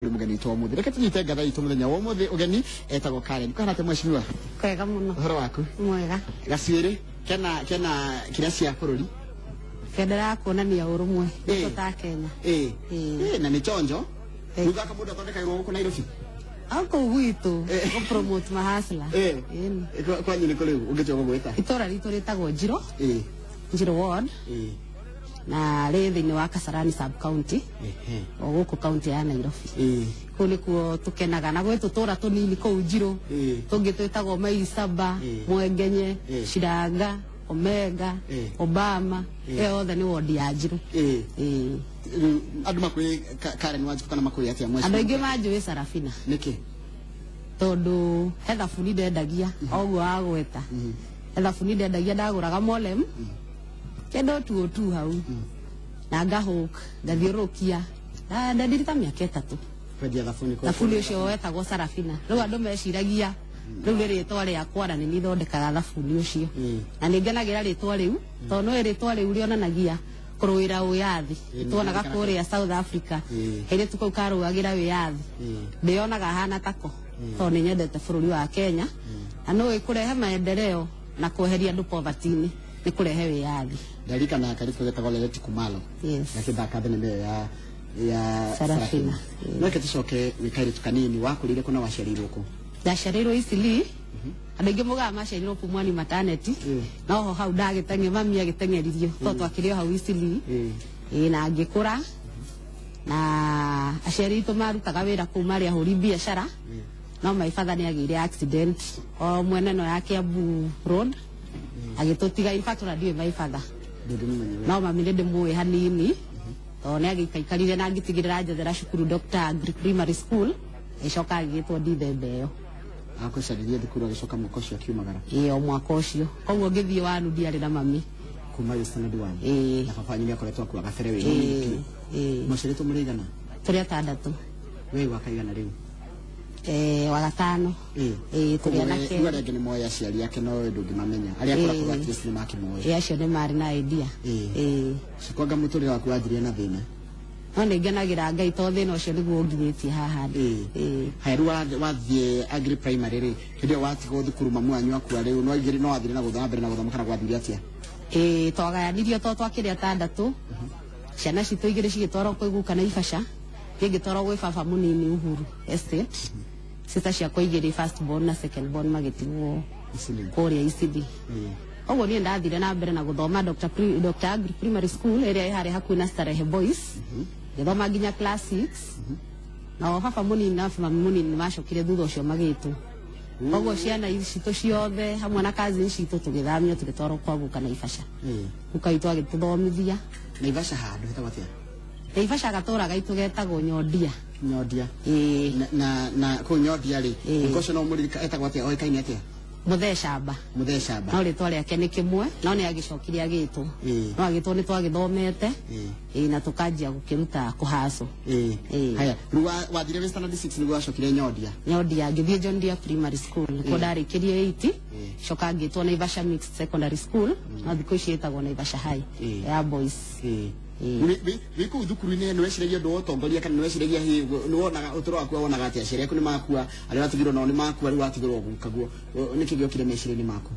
Mugeni witũ wa ũmũthĩ, reke tũnyite ngatha itũ mũthenya wa ũmũthĩ. Ũgeni etagwo Karen. Kwahana atĩa, mheshimiwa? Kwega muno. Ũhoro waku? Mwega. Gacuĩrĩ kena kena kĩrĩa cia bũrũri. Bendera ya kuonania ũrũmwe nĩtũ ta Kenya. Ĩ, na nĩ chonjo. Rĩu gaka mũndũ athondekagĩrwo gũkũ Nairobi? Au kũu gwitũ gũ promote mahasla. Ĩni. Kwanyu nĩ kũ rĩu ũngĩtua gũgwĩta? Itũra ritũ rĩtagwo Njiro. Njiro ward. Na rĩ thĩinĩ wa Kasarani sub county o gũkũ kaunti ya Nairobi. Kũu nĩkuo tũkenaga na gwĩ tũtũra tũnini kũu Njirũ. Tũngĩ twĩtagwo Maili Saba, Mwengenye, Shiranga, Omega, Obama. Ĩyo yothe nĩ wondi ya Njirũ. Ĩ. Rĩu andũ makwĩ Karen Wanjikũ kana makwĩ atĩa, mheshimiwa? Andũ aingĩ manjũĩ Sarafina. Nĩkĩ? Tondũ he thabuni ndendagia o ũguo wagweta. He thabuni ndendagia, ndagũraga molem kĩndũ tu hau na ngahũk ngathiũrũrũkia. Ndendirie ta mĩaka 3. Kwendia thabuni kũu? Thabuni ũcio wetagwo Sarafina. Rĩu andũ meciragia rĩu nĩ rĩtwa rĩakwa na nĩ niĩ thondekaga thabuni ũcio. Na nĩ ngenagĩra rĩtwa rĩu tondũ nĩ rĩtwa rĩu rĩonanagia kũrũĩra wĩyathi. Tuonaga kũrĩa South Africa kairĩtu kau karũagĩra wĩyathi. Ndĩonaga hana tako tondũ nĩ nyendete bũrũri wa Kenya na nĩ kũrehe maendeleo na kweheria andũ poverty-inĩ nĩ kũrehe wĩyathi. Ndarikana karĩtwa getagwo Leleti Kumalo. Gakĩthaka thenema ĩyo ya Sarafina. No reke tũcoke wĩ kairĩtu kanini, wakũrĩire kũ na waciarĩirwo kũ? Ndaciarĩirwo Eastleigh. Andũ aingĩ mugaga maciarirwo Pumwani Maternity, no ho hau ndagĩteng'e mami agĩteng'eririo tondũ twakĩrĩ o hau Eastleigh. Ĩ, na ngĩkũra na aciari aitũ marutaga wĩra kũu, marĩ ahũri biacara, no my father nĩ agĩire accident o mwena ĩno ya Kiambu Road agĩtũtiga. In fact, ona ndiũĩ my father. Ndũngĩmũmenya we? No mami nĩ ndĩmũĩ hanini tondũ nĩ agĩikaikarire na ngĩtigĩrĩra njethera cukuru Dr. Agri Primary School, agĩcoka agĩgĩtwo Ndithemba ĩyo. Akũcaririe thukuru agĩcoka mwaka ũcio akiumagara? Ĩĩ, o mwaka ũcio. Koguo ngĩthiĩ wanu ndiarĩ na mami. Kuma wĩ standard one? Ĩĩ. Na baba wanyu nĩ akoretwo akua gabere wĩ mũnini biũ? Ĩĩ. Mũciarĩtwo mũrĩ igana? Tũrĩ atandatũ. We wakaigana rĩu? Wa gatano. Ĩĩ, tũrĩ Koguo anake. rĩu arĩa angĩ nĩ moĩ aciari ake, no we ndũngĩmamenya, arĩa akũrakũrũ at least nĩ makĩmoĩ. Ĩĩ, acio nĩ marĩ na idea. Ĩĩ. Cikwanga mũtũrĩre waku wanjirie na thĩna. No nĩ ngenagĩra Ngai tondũ thĩna ũcio nĩguo ũnginyĩtie haha ndĩ. Ĩĩ. Haya, rĩu wathiĩ Agri Primary rĩ, hĩndĩ ĩyo watigwo thukuru mamu wanyu akua, rĩu no aingĩri no wathire na gũthoma mbere na gũthoma kana gwathire atĩa? Ĩĩ, twagayanirio tondũ twakĩrĩ atandatũ. Ciana citũ igĩrĩ cigĩtwarwo kwĩ guka Naivasha, niĩ ngĩtwarwo gwĩ baba mũnini Uhuru Estate. Sister ciakwa igĩrĩ, first born na second born, magĩtigwo Eastleigh. kũrĩa Eastleigh. Ũguo niĩ ndathire na mbere na gũthoma Dr. Agri Primary School ĩrĩa ĩ harĩa hakuhĩ na Starehe Boys, ngĩthoma nginya class 6. Nao baba mũnini na mami mũnini nĩ macokire thutha ũcio magĩtwo. Koguo ciana citũ ciothe hamwe na cousin citũ tũgĩthamio tũgĩtwarwo kwa guka Naivasha. Guka witũ agĩtũthomithia. Naivasha handũ hetagwo atĩa? Naivasha gatũra gaitũ getagwo Nyondia. Nyondia? Ĩĩ. Na kũu Nyondia rĩ, guka ũcio no mũririka etagwo atĩa, oĩkaine atĩa? Mũthee Camba. Mũthee Camba. No rĩtwa rĩake nĩ kĩmwe, no nĩ agĩcokire agĩtwo. No agĩtwo nĩ twagĩthomete. Ĩĩ, na tũkanjia gũkĩruta kũhacwo. Ĩĩ. Haya, rĩu wathire wĩ standard 6 nĩguo wacokire Nyondia? Nyondia, ngĩthiĩ John Deere Primary School nĩkuo ndarĩkĩrie 8, coka ngĩtwo Naivasha Mixed Secondary School, no thikũ ici ĩtagwo Naivasha High ya boys. Ĩĩ. Wĩ kũu thukuru-inĩ nĩ weciragia ũndũ wa ũtongoria kana nĩ weciragia nĩ wonaga ũtũro waku wonaga atĩa? Aciari aku nĩ makua, arĩa watigirwo nao nĩ makua, rĩu watigirwo gukaguo, nĩkĩ gĩokire meciria-inĩ maku?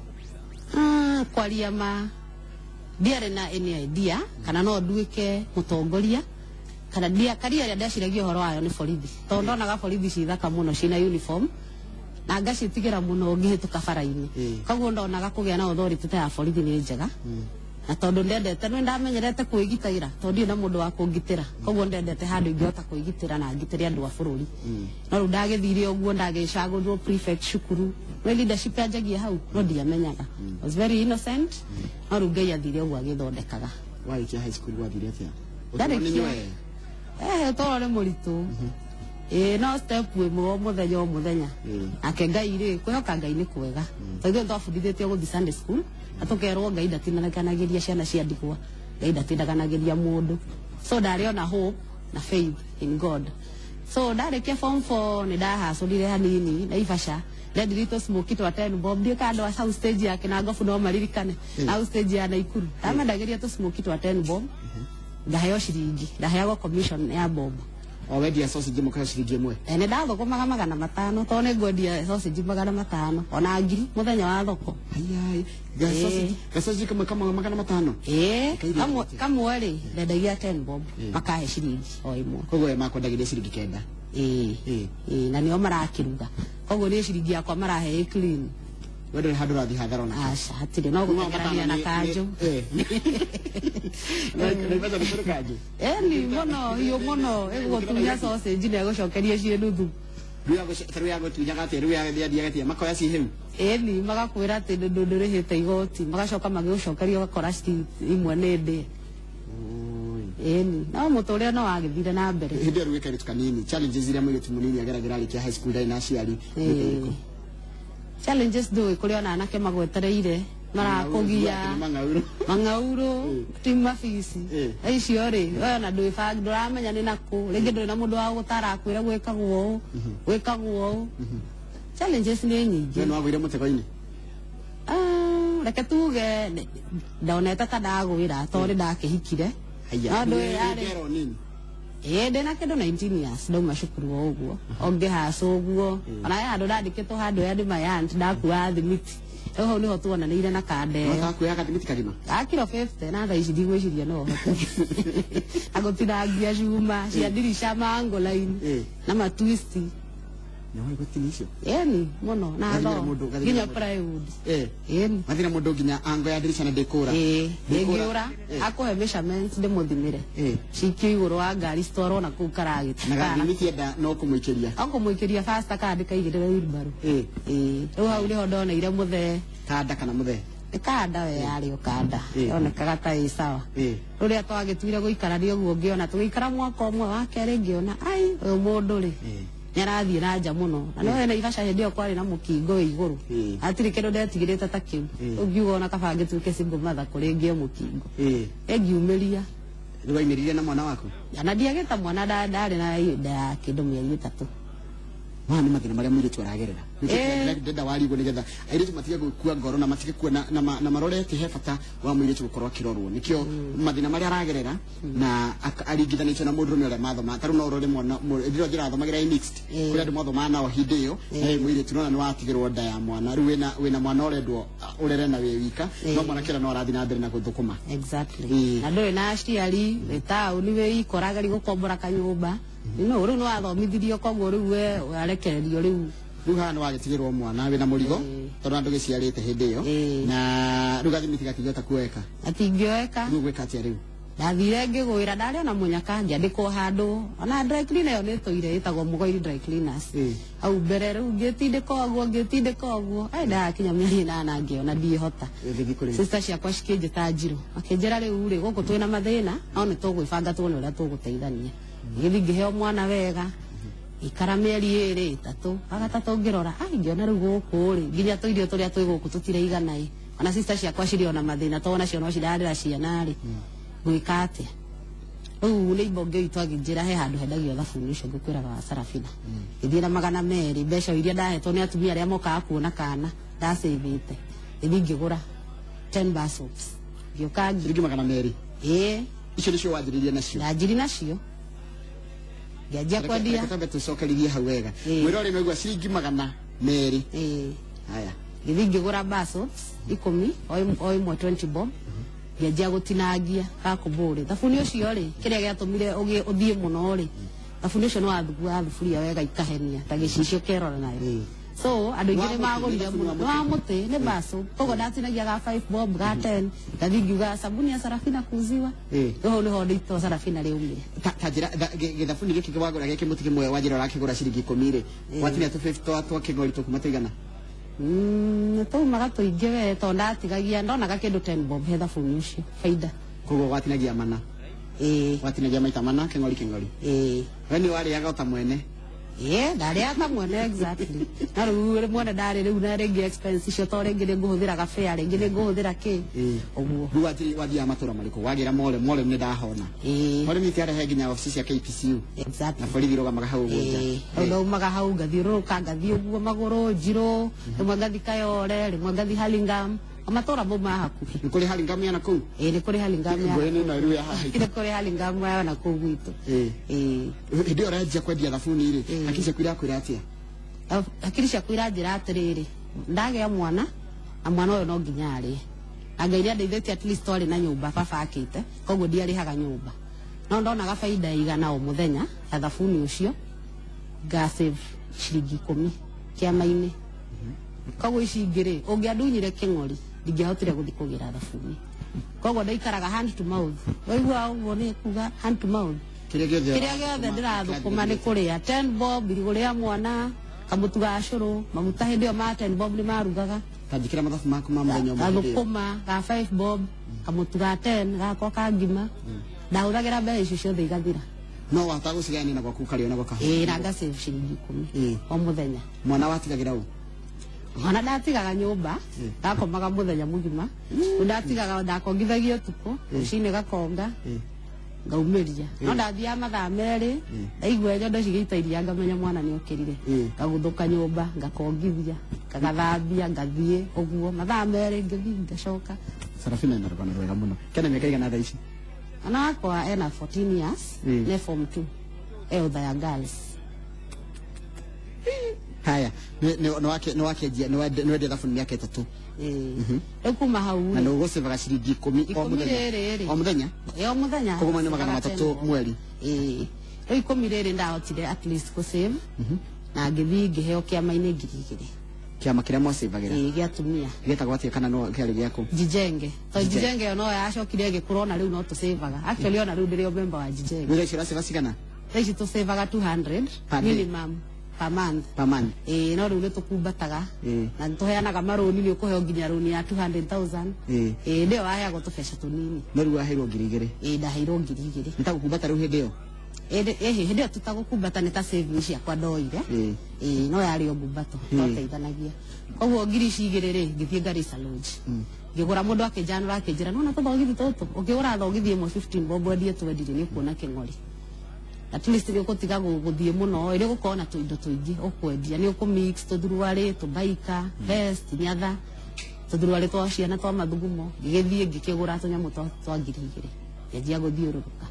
Ah, kwaria ma ndiarĩ na any idea kana no nduĩke mũtongoria kana ndia karia ĩrĩa ndeciragia ũhoro wayo nĩ borithi, tondũ ndonaga borithi ci thaka mũno ciĩna uniform na ngaciĩtigĩra mũno ngĩhĩtũka bara-inĩ. Koguo ndonaga kũgĩa na authority ta ya borithi nĩ njega, na tondũ ndendete nĩ ndamenyerete kwĩgitĩra tondũ ndirĩ na mũndũ wa kũngitĩra, koguo ndendete handũ ingĩhota kwĩgitĩra na ngitĩre andũ a bũrũri. No rĩu ndagĩthire ũguo ndagĩcagũrirwo prefect cukuru, nĩ leadership yanjagia hau, no ndiamenyaga. I was very innocent, no rĩu Ngai athire ũguo agĩthondekaga. Warĩkia high school gwathire atĩa? Ũtũũro nĩ Ndarĩkia. nywe? Ũtũũro nĩ mũritũ. Ĩĩ, no step ĩmwe o mũthenya o mũthenya. Nake Ngai rĩ, kwĩhoka Ngai nĩ kwega tondũ ithuĩ twabundithĩtio gũthiĩ Sunday school na tũkerwo Ngai ndatindanagĩria ciana cia ndigwa, Ngai ndatindaganagĩria mũndũ, so ndarĩ ona hope na faith in God. So ndarĩkia form 4 nĩ ndahacũrire hanini Naivasha, ndendirie smoky twa 10 bob. Ndiũ kana andũ a hau stage ya Kinangofu no maririkane hau stage ya Naikuru ndamendagĩria tũ smoky twa 10 bob, ngaheo ciringi, ndaheagwo commission ya bob. O wendia sausage mũkahe ciringi ĩmwe. Nĩ ndathũkũmaga 500 tondũ nĩ ngwendia sausage 500 ona 1000 mũthenya wa thoko. Ayai, gasausage gasausage kamwe kamwe 500. Ĩĩ, Kairĩa kamwe atĩa? Kamwe rĩ ndendagia 10 bob, Ĩĩ. makahe ciringi o ĩmwe. Koguo we makwendagĩria ciringi 9. Ĩĩ. Ĩĩ. Ĩĩ, na nĩo marakĩruga, koguo niĩ ciringi yakwa marahe ĩ clean. We ndũrĩ handũ ũrathiĩ hathara ona. Aca, hatirĩ, no gũteng'erania na kanjũ. Naivasha nĩ kũrĩ kanjũ? Ĩni mũno, hiũ mũno, ĩgũgũtunya sausage na ĩgũcokerie ciĩ nuthu. Rĩu ya gũtunyaga atĩa? Rĩu yathiaga atĩa? Makoya ciĩ hĩu? Ĩni, magakwĩra atĩ ndũrĩhĩte igoti, magacoka magĩgũcokeria ũgakora imwe nĩ ndĩe. Ĩni, no mũtũrĩre no wagĩthire na mbere. Hĩndĩ ĩyo rĩu wĩ kairĩtu kanini, challenges iria mũirĩtu mũnini ageragĩra arĩkia high school ndarĩ na aciari nĩ ta irĩkũ? Challenges ndũĩ kũrĩ ona anake magwetereire marakũgia. Mang'aurũ. Mang'aurũ ti mabici. Icio rĩ, we ona ndwĩbanga, ndũramenya nĩ nakũ, rĩngĩ ndũrĩ na mũndũ wa gũtara akwĩra gwĩkagwo ũũ, gwĩkagwo ũũ. Challenges nĩ nyingĩ. We nĩ wagũire mũtego-inĩ? Ah, reke tuge ndonete ta ndagwĩra tondũ nĩ ndakĩhikire. Haya. No ndũĩ yarĩ Ngero nini. Ĩĩ, ndĩna kĩndũ 19 years ndauma cukuru o ũguo, o ngĩhaca ũguo, ona he handũ ndandĩkĩtwo handũ ya ndĩ my aunt ndakuaga thimiti, rĩu hau nĩho tuonanĩire na kanda ĩyo. Ũhotaga kuoya gathimiti kagima? Ga kiro 50, na thaa ici ndigwĩciria no hote na gũtinangia cuma cia ndirica mango line na matwisti. Nĩ woĩ gũtinia icio? Ĩni mũno, na Gathimĩra tho mũndũ, gathimĩra nginya mũndũ. plywood. Ĩni. Mathira mũndũ nginya ango ya ndirica na ndĩkũra. Ĩĩ. Ndĩkũra. Ndĩngĩũra. Akũhe measurements ndĩmũthimĩre, cikio igũrũ wa ngari citwarwo na kũu karagĩta. Na gathimiti enda no kũmũikĩria. Okũmũikĩria fasta kana ndĩkaigĩrĩre wheelbarrow. Ĩĩ, rĩu hau nĩho ndoneire mũthee. Kanda kana mũthee? Nĩ kanda, we yarĩ o kanda. Yonekaga ta ĩ sawa. Rũrĩa twagĩtuire gũikarania ũguo, ngĩona tũgĩikara mwaka ũmwe, wa kerĩ ngĩona ai ũyũ mũndũ rĩ nĩ arathiĩ na nja mũno, na nĩwe Naivasha hĩndĩ ĩyo kwarĩ na mũkingo wĩ igũrũ. Hatirĩ kĩndũ ndetigĩrĩte ta kĩu. Ũngiuga ona kaba ngĩtuĩke single mother kũrĩ ngĩe mũkingo. Ĩngiumĩria. Rĩu waimĩrire na mwana waku? Na ndiagĩta mwana, ndarĩ na nda ya kĩndũ mĩeri 3. Maya nĩ mathĩna marĩa mũirĩtu aragerera. Ndenda warigwo nĩgetha airĩtu matige gũkua ngoro na matige kuona na marore atĩ he bata wa mũirĩtu gũkorwo akĩrorwo, nĩkĩo mathĩna marĩa aragerera na aringithanĩtio na mũndũrũme ũrĩa mathoma. Ta rĩu no ũrore mwana hĩndĩ ĩyo ndĩrathomagĩra ĩ mixed, kũrĩ andũ mathomaga nao hĩndĩ ĩyo, na wĩ mũirĩtu nona nĩ watigĩrwo nda ya mwana, rĩu wĩna mwana ũrendwo ũrere na wĩ wika, no mwanake ũrĩa no arathiĩ na mbere na gũthũkũma. Exactly. Na ndũrĩ na aciari, wĩ taũni, wĩ ikoraga gũkombora kanyũmba, no rĩu nĩ wathomithirio, koguo rĩu we warekererio rĩu. Rĩu haha nĩ wagĩtigĩrwo mwana wĩna mũrigo, tondũ andũ gĩciarĩte hĩndĩ ĩyo, na rĩu gathimiti gatingĩhota kuoeka. Gatingĩoeka. Rĩu gwĩka atĩa rĩu? Ndathire ngĩgwĩra ndarĩ ona mũnyaka, ngĩandĩkwo handũ ona dry cleaner ĩyo nĩtũire ĩtagwo Mũgoiri Dry Cleaners. Hau mbere rĩu ngĩtindĩka ũguo, ngĩtindĩka ũguo, ai ndakinya mĩeri 8 ngĩona ndiĩhota. Gĩthiĩ kũrĩ Sister ciakwa cikĩnjĩta njirũ, makĩnjĩra rĩu rĩ gũkũ twĩna mathĩna, no nĩ tũgwĩbanga tuone ũrĩa tũgũteithania. Ngĩthiĩ ngĩheo mwana wega, ikara mĩeri 2 3, wagatatũ ngĩrora ai ngĩona rĩu gũkũ rĩ nginya tũirio tũrĩa twĩ gũkũ tũtiraigana ĩ, ona sister ciakwa cirĩ ona mathĩna tondũ onacio no cirarĩra ciana rĩ, ngwĩka atĩa? Rĩu nĩ imbonge itũ agĩnjĩra he handũ hendagio thabuni ũcio ngũkwĩraga wa Sarafina. Ngĩthiĩ na 200, mbeca iria ndahetwo nĩ atumia arĩa mokaga kuona kana ndacĩvĩte, ngĩthiĩ ngĩgũra 10 bar soaps, ngĩũka Ciringi 200? Ĩĩ. Icio nĩcio wanjĩrĩirie nacio? Ndanjiri nacio, ngĩanjia kwendia. Reke twambe tũcokerithie hau wega. Mwĩrore nĩwaigua ciringi 200. Ĩĩ. Haya. Ngĩthiĩ ngĩgũra bar soaps 10, o ĩmwe 20 bob, ngĩanjia gũtinangia gakũmbũrĩ. Thabuni ũcio rĩ, kĩrĩa gĩatũmire ũthiĩ mũno rĩ, thabuni ũcio nĩ wathuguaga thuburia wega ikahenia ta gĩcicio kerora nayo. So andũ aingĩ nĩ magũrire mũno. Nĩ wa mũtĩ, nĩ bar soap, koguo ndatinagia ga 5 bob, ga 10, ngathiĩ ngiuga sabuni ya Sarafina kuuziwa. Rĩu hau nĩho ndĩtwo Sarafina rĩaumire. Ta njĩra gĩthabuni gĩkĩ wagũra gĩkĩ mũtĩ kĩmwe wanjĩra ũrakĩgũra ciringi 10 rĩ, watinia tũ 50 twa kĩng'ori tũkuma tũigana? Taumaga tũingĩ we, tondũ ndatigagia ndonaga kĩndũ 10 bob he thabuni ũcio baida. Koguo watinagia mana? Ĩĩ. Watinagia maita mana kĩng'ori kĩng'ori? Ĩĩ. We nĩ warĩaga o ta mwene? Ĩĩ, ndarĩaga ta mwene, exactly. Na rĩu mwene ndarĩ rĩu na rĩngĩ expense icio, to rĩngĩ nĩ ngũhũthĩra gabĩa, rĩngĩ nĩ ngũhũthĩra kĩ ũguo. Rĩu wathiaga matũra marĩkũ? Wagĩra Mole, Mole nĩ ndahona. Ĩĩ. Mole nĩ kĩarehe nginya obici cia KPCU. Exactly. Na borithi irũgamaga hau ũguo nja. Ĩĩ. Rĩu ndaumaga hau ngathiũrũrũka, ngathiĩ ũguo magũrũ njirũ, rĩmwe ngathi Kayole, rĩmwe ngathi Hurlingham. Matũra mau ma hakuhĩ. Nĩ kũrĩ Hurlingham ya nakũu? Ĩĩ, nĩ kũrĩ Hurlingham ya. Ngũĩ nĩ ĩno rĩu ya haha. Nĩ kũrĩ Hurlingham ya nakũu gwitũ. Ĩĩ. Hĩndĩ ĩyo ũranjia kwendia thabuni rĩ, hakiri ciaku irakwĩra atĩa? Hakiri ciaku iranjĩra atĩrĩrĩ, ndagĩa mwana na mwana ũyũ no nginya arĩe, na Ngai nĩ andeithĩtie, at least twarĩ na nyũmba baba akĩte, koguo ndiarĩhaga nyũmba, no ndonaga baida ya 100 o mũthenya ya thabuni ũcio, nga save ciringi 10 kĩama-inĩ. Koguo ici ingĩ rĩ, ũngĩandunyire kĩng'ori, ndingĩahotire gũthiĩ kũgĩra thabuni, koguo ndaikaraga hand to mouth. Waigua ũguo nĩ kuga hand to mouth. Kĩrĩa gĩothe Kĩrĩa gĩothe ndĩrathũkũma nĩ kũrĩa 10 bob, irigũ rĩa mwana, kamũtu ga cũrũ, maguta hĩndĩ ĩyo ma 10 bob nĩ marugaga. Ta njĩkĩra mathabu maku ma mũthenya ũmwe hĩndĩ ĩyo. Gathũkũma ga 5 bob, kamũtu ga 10 gakwa ka ngima, ndahũthagĩra mbeca icio ciothe igathira. No wahota gũcigayania na gwaku ũkarĩa na gwaka. Ĩĩ, na nga save ciringi 10 o mũthenya. Mwana watigagĩra ũ? Mwana ndatigaga nyũmba, gakomaga mũthenya mũgima. Rĩu ndatigaga, ndakongithagia ũtukũ, rũcinĩ gakonga, ngaumĩria, no ndathiaga mathaa 2, ndaigua nyondo cigĩita iria, ngamenya mwana nĩ okĩrire, ngaguthũka nyũmba, ngakongithia, ngagathambia, ngathiĩ ũguo mathaa 2, ngĩthiĩ ngacoka. Sarafina ena rũgano rwega mũno. Kena mĩaka igana thaa ici? Mwana wakwa ena 14 years. Ne form 2 e Othaya Girls. Haya, nĩ wendia thabuni mĩaka 3. Ĩĩ, rĩu kuma hau Na rĩ, nĩ ũgũcĩvaga ciringi 10 o 10 mũthenya. Rĩrĩ rĩ. O mũthenya. Ĩ, o mũthenya. Koguo nĩ 300 mweri. Ĩĩ, rĩu 10 rĩrĩ ndahotire at least kũ save, na ngĩthiĩ ngĩheo kĩama-inĩ 2000. Kĩama kĩrĩa mwacĩvagĩra? Ĩĩ, gĩa atumia. Gĩtagwo atĩa, kana no kĩarĩ gĩaku? Jijenge to Jijenge. Jijenge ĩyo no yacokire ĩgĩkũra, ona rĩu no tũcĩvaga. Actually, ona rĩu ndĩrĩ o member wa Jijenge. Wĩra icio ũracĩva cigana? Thaa ici tũcĩvaga 200 Per day? minimum per month. Per month. Ĩĩ, no rĩu nĩ tũkumbataga na nĩ tũheanaga marũni, nĩ ũkũheo nginya rũni ya 200,000. Ĩĩ, ndĩyo waheagwo tũbeca tũnini. No rĩu waheirwo 2000? Ĩĩ, ndaheirwo 2000. Nĩ ta gũkumbata rĩu hĩndĩ ĩyo? Ĩhĩ, hĩndĩ ĩyo tũtagũkumbata, nĩ ta savings ciakwa ndoire. Ĩĩ, no yarĩ o ngumbato, twateithanagia. Koguo ngiri ici igĩrĩ rĩ, ngĩthiĩ Garissa Lodge, ngĩgũra. Mũndũ akĩnjanũra, akĩnjĩra, nona tũthogithi tũtũ, ũkĩgũra thogithi ĩmwe 15 bob, wendie twendirie, nĩ ũkuona kĩng'ori, at least nĩ ũgũtiga gũthiĩ mũno, ĩrĩ gũkorwo na tũindo tũingĩ ũkwendia, nĩ ũkũmix tũthuruarĩ, tũbaika, vest, nyatha, tũthuruarĩ twa ciana twa mathugumo. Ngĩgĩthiĩ ngĩkĩgũra tũnyamũ twa 2000, ngĩanjia gũthiũrũrũka.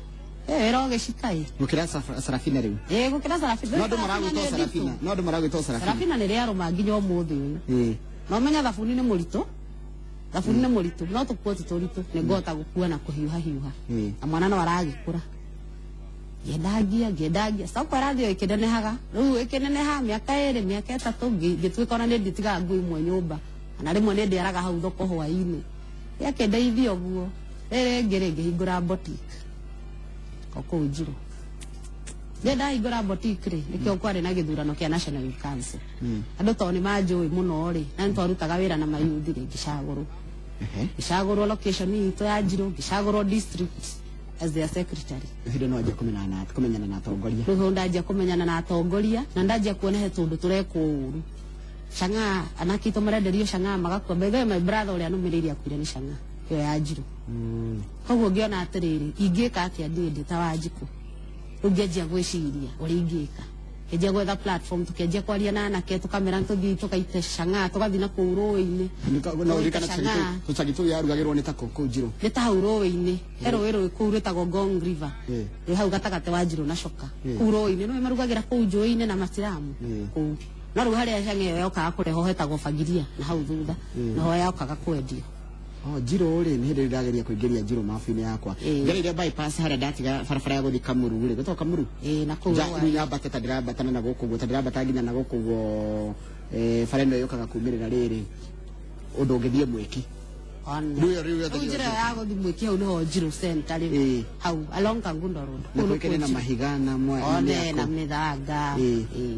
Wĩra ũgĩcika ĩ. Gũkĩra Sarafina rĩu? Ĩ, gũkĩra Sarafina. No andũ maragwĩta o Sarafina, no andũ maragwĩta o Sarafina. Sarafina nĩ rĩarũma nginya ũmũthĩ ũyũ. No menya thabuni nĩ mũritũ, thabuni nĩ mũritũ, no tũkuo ti tũritũ, nĩ ngũhota gũkua na kũhiũha hiũha. Na mwana no aragĩkũra, ngĩendangia, ngĩendangia, soko ĩrathiĩ o ĩkĩnenehaga. Rĩu ĩkĩneneha, mĩaka 2, mĩaka 3, ngĩtuĩka ona nĩ nditigaga nguo imwe nyũmba, kana rĩmwe nĩ ndĩaraga hau thoko hwaĩ-inĩ. Gĩakĩndeithia ũguo. Rĩrĩ rĩngĩ rĩ, ngĩhingũra boutique o kũu Njirũ. Rĩrĩa ndahingũra boutique rĩ, nĩkĩo kwarĩ na gĩthurano kĩa National Youth Council. Andũ tondũ nĩ manjũĩ mũno rĩ, na nĩ twarutaga wĩra na mayuthi rĩ, ngĩcagũrwo. Ngĩcagũrwo location itũ ya Njirũ, ngĩcagũrwo district as their secretary. Hĩndĩ no anjia kũmenyana na atongoria. Rĩu hau ndanjia kũmenyana na atongoria, na ndanjia kuona he tũndũ tũrekwo ũru. Cang'aa, anake aitũ marenderio cang'aa magakua. By the way, my brother ũrĩa nũmĩrĩirie akuire nĩ cang'aa ĩyo ya Njirũ. Koguo ngĩona atĩrĩrĩ, ingĩka atĩa niĩ ndĩ ta Wanjikũ? Rĩu ngĩanjia gwĩciria ũrĩa ingĩka, ngĩanjia gwetha platform, tũkĩanjia kwaria na anake, tũkamera tũthiĩ tũkaite cang'aa, tũgathiĩ na kũu rũĩ-inĩ. No ũririkana? Tũgaita cang'aa. Tũcagi tũu yarugagĩrwo nĩ tako kũu Njirũ? Nĩ ta hau rũĩ-inĩ, he rũĩ rũĩ kũu rwĩtagwo Ngong River, rwĩ hau gatagatĩ wa Njirũ na Coka. Kũu rũĩ-inĩ nĩwe marugagĩra kũu njũĩ-inĩ na matiramu kũu. No rĩu harĩa cang'aa ĩyo yokaga kũrehwo hetagwo Bagiria, na hau thutha naho yokaga kwendio. Oh, Njirũ rĩ, nĩ hĩndĩ ndĩrageria kũingĩria Njirũ mabu-inĩ yakwa. Ngereire bypass harĩa ndatiga barabara ya gũthiĩ Kamuru rĩ, gwĩtagwo Kamuru? Ĩĩ, na kũu Rĩu nyambate ta ndĩrambatana na gũkũ ũguo, ta ndĩrambata nginya na gũkũ ũguo, bara ĩno yũkaga kumĩrĩra rĩrĩ, ũndũ ũngĩthiĩ Mwĩki. Ona. Rĩu Rĩu njĩra ĩyo ya gũthiĩ Mwĩki, hau nĩho Njirũ center rĩu. Hau along Kangundo Road. Na Kũu kũĩkaine nĩkuo na Njirũ. mahiga na na One na mĩako. mĩthanga.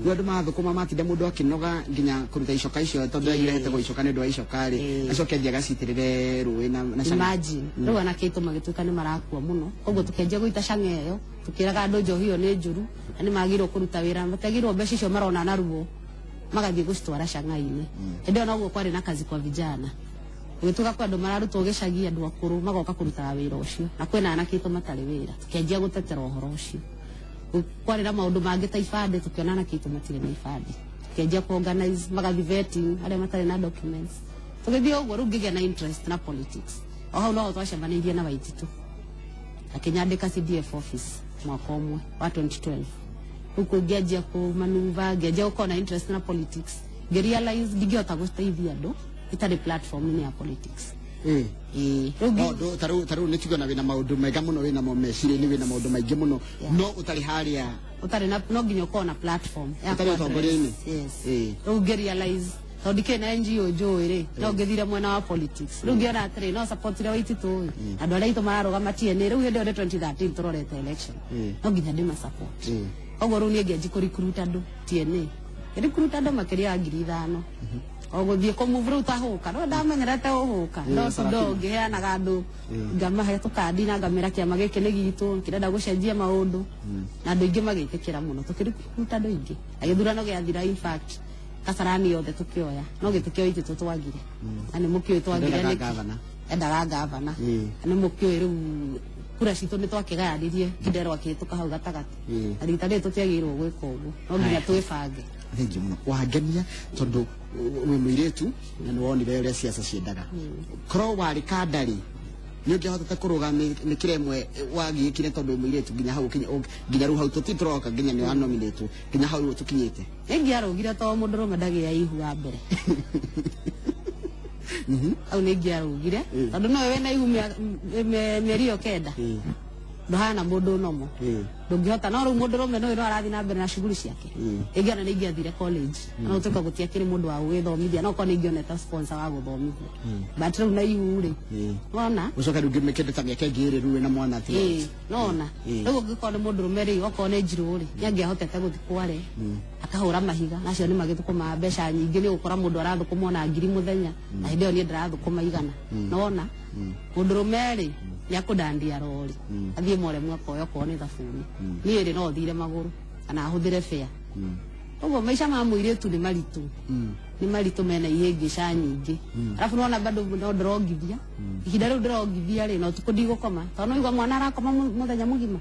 Rĩu andũ mathũkũma matinda mũndũ akĩnoga nginya kũruta icoka icio, tondũ irehete icoka nĩ ũndũ wa icoka rĩ, acoke athiĩ agacitĩrĩre rũĩ na cang'aa. Imagine rĩu anake aitũ magĩtuĩka nĩ marakua mũno. Koguo tũkĩanjia gũita cang'aa ĩyo, tũkĩraga andũ njohi ĩyo nĩ njũru na nĩ magĩrĩirwo kũruta wĩra, matiagĩrĩirwo mbeca icio marona na ruo magathiĩ gũcitwara cang'aa-inĩ. Hĩndĩ ĩyo noguo kwarĩ na kazi kwa vijana, gũgĩtuĩka kwĩ andũ mararutwo gĩcagi, andũ akũrũ magoka kũrutaga wĩra ũcio, na kwĩna anake aitũ matarĩ wĩra. Tũkĩanjia gũtetera ũhoro ũcio. Kwarĩ na maũndũ mangĩ ta ibandĩ, tũkĩona anake aitũ matirĩ na ibandĩ, tũkĩanjia ku organize magathiĩ vetting arĩa matarĩ na documents. Tũgĩthiĩ ũguo rĩu ngĩgĩa na interest na politics. O hau noho twacemanĩirie na Waititu, akĩnyandĩka CDF office mwaka ũmwe wa 2012. Rĩu kũu ngĩanjia kũmanuva, ngĩanjia gũkorwo na interest na politics, ngĩrealize ndingĩhota gũteithia andũ itarĩ platform-inĩ ya politics. Ĩĩ, rĩu No tarĩu nĩ tuge na wĩna maũndũ mega mũno, wĩna mo meciria-inĩ, wĩna maũndũ maingĩ mũno, no ũtarĩ harĩa. Ũtarĩ na, no nginya ũkorwo na platform ya Ũtarĩ ũtongoria-inĩ. Yes. Ĩĩ. Rĩu ngĩrealize tondũ ndikĩrĩ na NGO njũĩ rĩ, no ngĩthire mwena wa politics. Rĩu ngĩona atĩrĩ, no supportire Waititu ĩ, andũ arĩa aitũ mararũgama TNA rĩu hĩndĩ ĩyo nĩ 2013 tũrorete election, no nginya ndĩma support. Koguo rĩu niĩ ngĩanji kũrecruit andũ TNA, ngĩrecruit andũ makĩria ya 5,000 o gũthiĩ kũmove. Rĩu tahũka no ndamenyerete ũhũka no to Sarafina. Ngĩheanaga andũ, ngamahe tũkandi na ngamĩra kĩama gĩkĩ nĩ gitũ kĩrenda gũcenjia maũndũ, na andũ aingĩ magĩtĩkĩra mũno. Tũkĩrecruit andũ aingĩ na gĩthurano gĩathira, in fact Kasarani yothe tũkĩoya, no gĩtĩ kĩa Waititu twagire, na nĩ mũkĩũĩ twagire Endaga nĩkĩ. gavana. Endaga gavana. Na nĩ mũkĩũĩ rĩu kura citũ nĩ twakĩgayanirie, Kidero akĩhĩtũka hau gatagatĩ. Na rita rĩrĩ tũtiagĩrĩirwo gwĩka ũguo, no nginya twĩbange. Thengiũ mũno, wangenia tondũ wĩ mũirĩtu na nĩ wonire ũrĩa ciaca ciendaga. Korwo warĩ kanda rĩ, nĩ ũngĩahotete kũrũga mĩkĩra ĩmwe wagiĩkire tondũ wĩ mũirĩtu nginya hau nginya rĩu hau tũti tũroka nginya nĩ wanominĩtwo nginya hau rĩu tũkinyĩte? Nĩngĩarũgire tondũ mũndũrũme ndagĩa ihu wa mbere hau. Nĩngĩarũgire tondũ nowe wĩna ihu mĩeri ĩyo 9, ndũhana mũndũ nomo, ndũngĩhota. No rĩu mũndũrũme no no arathiĩ na mbere na shughuli ciake. Ĩngĩona nĩ ingĩathire college, no ũtuĩka gũtiakĩrĩ mũndũ wa gũgĩthomithia, no korwo nĩ ingĩonete sponsor wa gũthomithia, but rĩu na ihu rĩ, wona. Ũcoke rĩu kĩndũ ta mĩaka ĩngĩ ĩrĩ rĩu wĩna mwana atĩ? Ĩĩ, nona rĩu ũngĩkorwo nĩ mũndũrũme rĩ, okorwo nĩ njirũ rĩ, nĩ angĩahotete gũthiĩ kware akahũra mahiga, na acio nĩ magĩthũkũmaga mbeca nyingĩ. Nĩ ũgũkora mũndũ arathũkũma ona 1,000 mũthenya, na hĩndĩ ĩyo niĩ ndĩrathũkũma 100. Nona mũndũrũme rĩ, nĩ akũndandia rori athiĩ moremu akoya okorwo nĩ thabuni. Niĩ rĩ, no thire magũrũ kana ahũthĩre fare. Ũguo maica ma mũirĩtu nĩ maritũ, nĩ maritũ, mena ihĩngĩca nyingĩ. Arabu nona bado no ndĩrongithia ihinda rĩu ndĩrongithia rĩ, na ũtukũ ndigũkoma tondũ no igua mwana arakoma mũthenya mũgima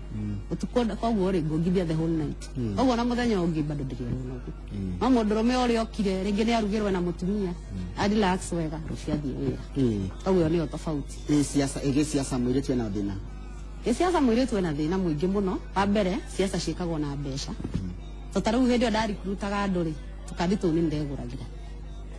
ũtukũ. Koguo rĩ, ngongithia the whole night. Koguo na mũthenya ũngĩ bado ndĩrĩ o mũnogu. No mũndũrũme ũrĩa okire rĩngĩ nĩ arugĩrwo na mũtumia, a relax wega, rũciũ athiĩ wĩra. Koguo ĩyo nĩyo tofauti. Ĩ siasa, ĩgĩ siasa mũirĩtu ena thĩna? Ĩ siasa mũirĩtu ena thĩna mũingĩ mũno. Wa mbere, siasa ciĩkagwo na mbeca. To ta rĩu hĩndĩ ĩyo ndaricruitaga andũ rĩ, tũkandi tũu nĩ ndegũragĩra,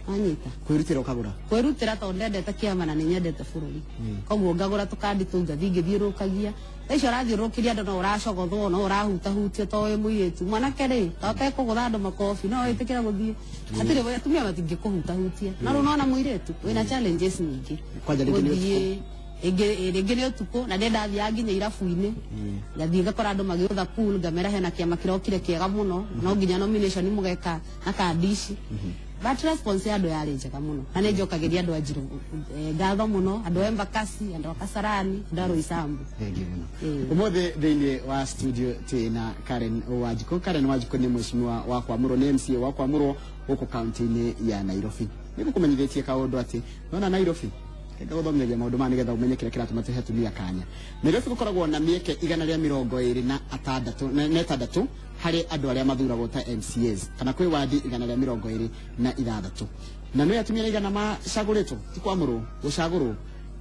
wanyita? Kwĩrutĩra ũkagũra? Kwĩrutĩra tondũ ndendete kĩama na nĩ nyendete bũrũri. Koguo ngagũra tũkandi tũu, ngathiĩ ngĩthiũrũrũkagia. Thaa icio ũrathiũrũrũkĩria andũ, no ũracogothwo, no ũrahutahutio to wĩ mũirĩtu. Mwanake rĩ, to ũtekũgũtha andũ makobi, no wĩtĩkĩra gũthiĩ hatirĩ atumia matingĩkũhutahutia. No rĩu nona mũirĩtu wĩna challenges nyingĩ. Kwanja rĩngĩ nĩ Gũthiĩ ĩngĩ rĩngĩ nĩ ũtukũ, na nĩ ndathiaga nginya irabu-inĩ, ngathiĩ ngakora andũ magĩũtha pool, ngamera hena kĩama kĩrokire kĩega mũno, no nginya nomination mũgeka na kandi ici. But response ya andũ yarĩ njega mũno, na nĩ njokagĩria andũ a Njirũ ngatho mũno, andũ a Embakasi, andũ a Kasarani, andũ a Roysambu. Thengiũ mũno. Ĩĩ. Ũmũthĩ thĩinĩ wa studio twĩna Karen Wanjikũ. Karen Wanjikũ nĩ mheshimiwa wa kwamũrwo, nĩ MCA wa kwamũrwo gũkũ kaunti-inĩ ya Nairobi. Nĩ ngũkũmenyithĩtie kaũndũ atĩ nona Nairobi ngagũthomithagia maũndũ maya nĩgetha ũmenye kĩrĩa kĩratũma tũhe atumia kanya. Nairobi gũkoragwo na mĩeke 126 na 6 harĩ andũ arĩa mathuragwo ta MCAs, kana kwĩ wadi 126, na nĩ atumia 100 macagũrĩtwo, ti kwamũrwo, gũcagũrwo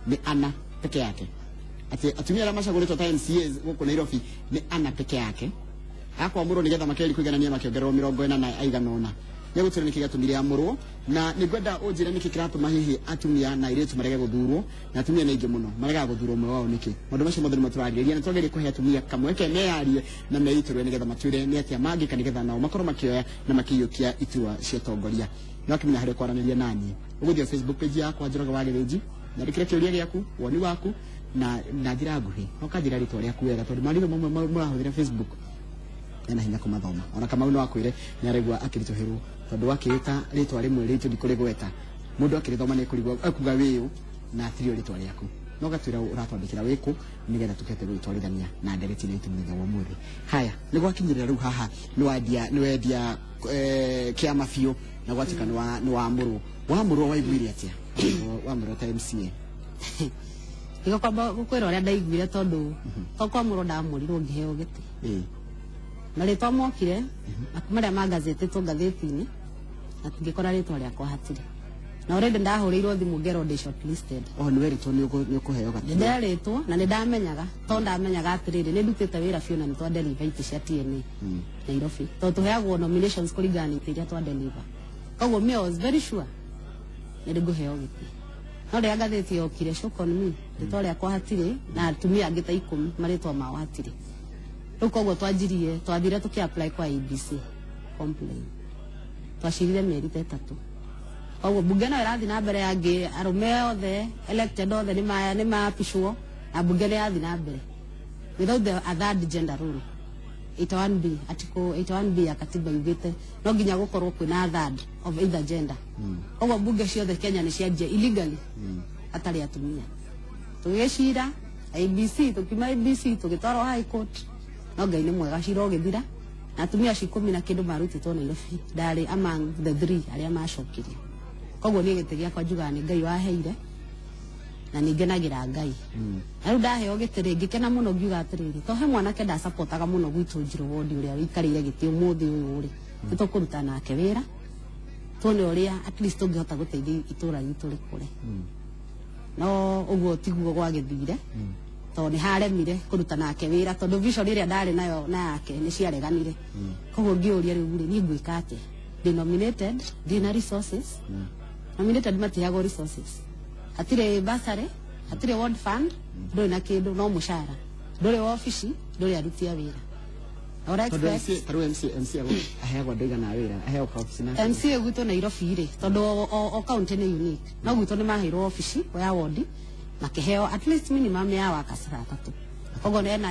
nĩ ana peke yake. Atĩ atumia arĩa macagũrĩtwo ta MCAs gũkũ Nairobi nĩ ana peke yake. Akwamũrwo nĩgetha makeri kũiganania makĩongererwo 40 na aigana ũna. Nĩ gũtwĩra nĩkĩ gĩatũmire amũrwo, na nĩ ngwenda ũnjĩre nĩkĩ kĩratũma hihi atumia na airĩtu marege gũthurwo, na atumia nĩ aingĩ mũno maregaga gũthurwo, ũmwe wao nĩkĩ. Maũndũ macio mothe nĩmo tũrarĩrĩria, na twagĩrĩire kũhe atumia kamweke meyarie na meitũrũre nĩgetha matwĩre nĩ atĩa mangĩka nĩgetha nao makorwo makĩoya na makĩiyũkia itua cia ũtongoria. No akĩmenya harĩa kwaranĩria naniĩ, ũgũthiĩ Facebook page yakwa, Njoroge wa Gĩthĩnji, nyandĩkĩre kĩũria gĩaku, woni waku na njĩra nguhĩ, no kanjĩra rĩtwa rĩaku wega, tondũ marigũ mamwe mũrahũthĩra Facebook ena hinya kũmathoma. Ona Kamau no akwĩre nĩ araigua akĩritũhĩrwo tondũ wakĩĩta rĩtwa rĩmwe rĩitũ ndikũrĩgweta, mũndũ akĩrĩthoma nĩ kũrigwo ekuga wĩyũ na atirio rĩtwa rĩaku. No gatwĩra ũratwandĩkĩra wĩkũ nĩgetha tũkete gũgĩtwarithania na ndereti ĩno itũ mũthenya wa ũmũthĩ. Haya, nĩ gwakinyĩrĩra rĩu haha nĩ wendia, nĩ wendia kĩama biũ, na gwatuĩka nĩ wamũrwo. Wamũrwo waiguire atĩa wamũrwo ta MCA? Ndigakwamba gũkwĩra ũrĩa ndaiguire, tondũ to kwamũrwo ndamũrirwo ngĩheo gĩtĩ. Marĩtwa mokire marĩa magazetĩtwo ngathĩti-inĩ, na tũngĩkora rĩtwa rĩakwa hatirĩ. Na already ndahũrĩirwo thimũ ngerwo ndĩ shortlisted. Oh, nĩ werĩtwo nĩ ũkũheo gatĩ? Nĩ nderĩtwo na nĩ ndamenyaga, tondũ ndamenyaga atĩrĩrĩ, nĩ ndutĩte wĩra biũ na nĩ twadeliver itĩ cia TNA Nairobi, tondũ tũheagwo nominations kũringana na itĩ iria twadeliver. Koguo me I was very sure nĩ ngũheo gĩtĩ, no rĩrĩa ngathĩti yokire, shock on me, rĩtwa rĩakwa hatirĩ, na atumia angĩ ta 10 marĩtwa mao hatirĩ. Rĩu koguo twanjirie, twathire tũkĩ apply kwa ABC complain, twacirire mĩeri ta 3. Koguo bunge no ĩrathiĩ na mbere, yangĩ arũme othe elected othe nĩ maapishwo, na bunge nĩ yathiĩ na mbere without the a third gender rule. 81B, article 81B ya katiba yugĩte no nginya gũkorwo kwĩna a third of either gender. Koguo bunge ciothe Kenya nĩ cianjia illegally hatarĩ atumia. Tũgĩcira ABC, tũkiuma ABC tũgĩtwarwo High Court, no Ngai nĩ mwega, cira ũgĩthira na atumia acio 10 na kĩndũ marutĩtwo Nairobi, ndarĩ among the three arĩa macokirio. Koguo niĩ gĩtĩ gĩakwa njugaga nĩ Ngai waheire na nĩ ngenagĩra Ngai. Na rĩu ndaheo gĩtĩ rĩ, ngĩkena mũno, ngiuga atĩrĩrĩ, to he mwanake ndacapotaga mũno gwitũ Njirũ ward, ũrĩa wĩikarĩire gĩtĩ ũmũthĩ ũyũ rĩ, nĩ tũkũruta nake wĩra tuone ũrĩa at least tũngĩhota gũteithia itũra ritũ rĩkũre. No ũguo tiguo gwagĩthire, tondũ nĩ haremire kũruta nake wĩra, tondũ vision ĩrĩa ndarĩ nayo na yake nĩ ciareganire. Koguo ngĩũria, rĩu rĩ, niĩ ngwĩka atĩa? Ndĩ nominated, ndĩ na resources. Nominated matiheagwo resources, hatirĩ bursary, hatirĩ ward fund, ndũrĩ na kĩndũ, no mũcara, ndũrĩ wabici, ndũrĩ aruti a wĩra. Ora Tondũ expect MC, tarĩu MC aheagwo andũ aigana a wĩra, aheagwo kaobici na MCA gwitũ Nairobi rĩ, tondũ o county nĩ unique, no gwitũ nĩ maheirwo obici ya wodi, makĩheo at least minimum ya workers atatũ. Koguo ena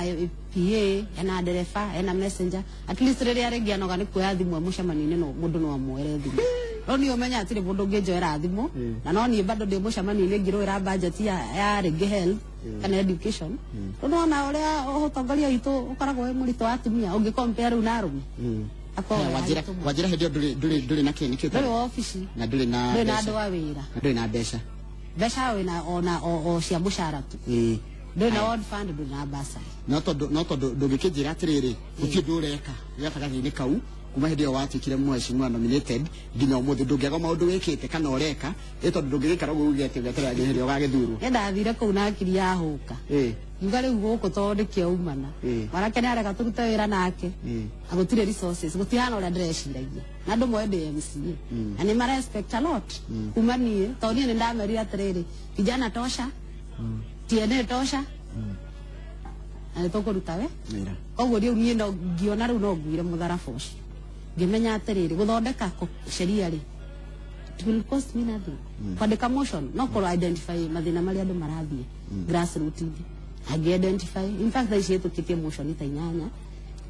PA, ena ndereba, ena messenger, at least rĩrĩa rĩngĩ anoga nĩ kuoya thimũ e mũcemanio-inĩ, no mũndũ no amuoere thimũ. No niĩ ũmenya hatirĩ mũndũ ũngĩnjoera thimũ, na no niĩ bado ndĩ mũcemanio-inĩ ngĩrũĩra budget ya rĩngĩ health kana education. Rĩu nĩwona ũrĩa ũtongoria witũ ũkoragwo wĩ mũritũ wa atumia ũngĩ compare rĩu na arũme. Akoragwo Haya, wĩ wanjĩra haritũ mũno. Wanjĩra hĩndĩ ĩyo ndũrĩ na kĩ nĩkĩo? Ndũrĩ wabici. Na ndũrĩ na Ndũrĩ na mbeca. andũ a wĩra. Na ndũrĩ na mbeca. Mbeca wĩna ona o cia mũcara tu. Ndũrĩ na ward fund, ndũrĩ na bursary. No tondũ ndũngĩkĩnjĩra atĩrĩrĩ, gũtirĩ ũndũ ũreka gatagatĩ-inĩ kau kuma hĩndĩ ĩyo watuĩkire mheshimiwa nominated nginya ũmũthĩ, ndũngĩaga maũndũ wĩkĩte kana ũreka, ĩ tondũ ndũngĩgĩikara ũguo uge atĩ ũgeterera nginya hĩndĩ ĩyo ũgagĩthurwo. Nĩ ndathire kũu na akiri yahũka, ngiuga rĩu gũkũ tondũ nĩkĩo umana, mwanake nĩ arega tũrute wĩra nake, na gũtirĩ resources, gũtihana ũrĩa ndĩreciragia, na andũ moĩ ndĩ MCA na nĩ mara expect a lot kuma niĩ, tondũ niĩ nĩ ndamerire atĩrĩrĩ, vijana tosha, TNA tosha, na nĩ tũkũruta we Wĩra. Koguo rĩu niĩ no ngiona rĩu no nguire mũtharaba ũcio, ngĩmenya atĩrĩrĩ, gũthondeka sheria rĩ, it will cost me nothing. Kwandĩka motion no kũrwo identify mathĩna marĩa andũ marathiĩ grassroots-inĩ, angĩ identify. In fact, thaa ici hĩtũkĩtie motion ta 8.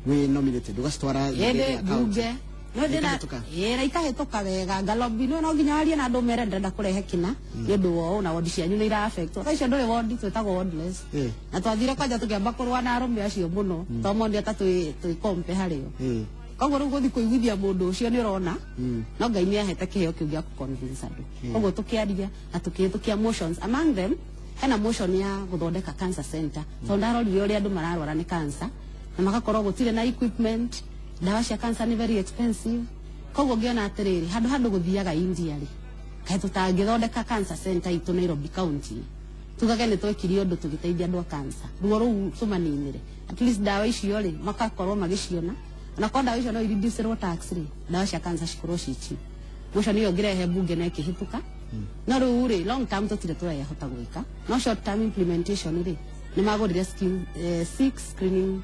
Wĩ nominated ũgacitwara Ĩndĩ bunge no ndĩna Ikahĩtũka? Ĩ, na ikahĩtũka wega, ngalobby. No nginya warie na andũ mere ndĩrenda kũrehe kĩna nĩ ũndũ wa ũũ, na wodi cianyu nĩ ira affect. Thaa icio ndũrĩ wodi, twĩtagwo wardless. Na twathire kwanja tũkĩamba kũrũa na arũme acio mũno, tondũ monire ta twĩ kompe harĩo. Koguo rĩu gũthiĩ kũiguithia mũndũ ũcio, nĩ ũrona, no Ngai nĩ ahete kĩheo kĩu gĩa kũ-convince andũ. Koguo tũkĩaria na tũkĩhĩtũkia motions. Among them hena motion ya gũthondeka cancer center, tondũ ndarorire ũrĩa andũ mararwara nĩ cancer na magakorwo gũtirĩ na equipment, ndawa cia cancer nĩ very expensive. Koguo ngĩona atĩrĩrĩ, handũ gũthiaga India rĩ, kaĩ tũtangĩthondeka cancer center itũ Nairobi County, tugage nĩ twekire ũndũ tũgĩteithia andũ a cancer, ruo rũu tũmaninĩre, at least ndawa icio rĩ, makakorwo magĩciona, ona korwo ndawa icio no ireducerwo tax rĩ, ndawa cia cancer cikorwo ci cheap. Motion ĩyo ngĩrehe bunge na ĩkĩhĩtũka. No rĩu rĩ, long term tũtirĩ tũrayahota gwĩka, no short term implementation rĩ, nĩ magũrire six screening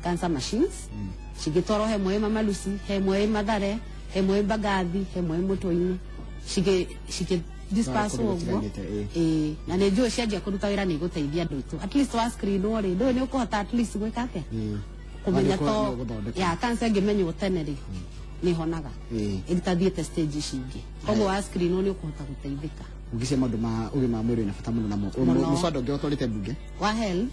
cancer machines, cigĩtwarwo he mwe Mama Lucy, he mwe Mathare, he mwe Mbagathi, he mwe Mũtũinĩ, cigĩ disperse kũndũ ũguo. gũtiganĩte, ĩ. Ĩĩ, na nĩ njũĩ cianjia kũruta wĩra nĩ igũteithia andũ aitũ. At least wa screen rĩ, ndũĩ nĩ ũkũhota at least gwĩka atĩa, kũmenya Nĩ to ũgũthondeka. ya cancer ĩngĩmenywo tene rĩ, nĩ honaga ĩtathiĩte stage ici ingĩ. Koguo wa screen nĩ ũkũhota gũteithĩka. Ugicie maũndũ ma ũgima wa mwĩrĩ na bata mũno namo. Mũno. Mũswada ũngĩ ũtwarĩte mbunge? Wa health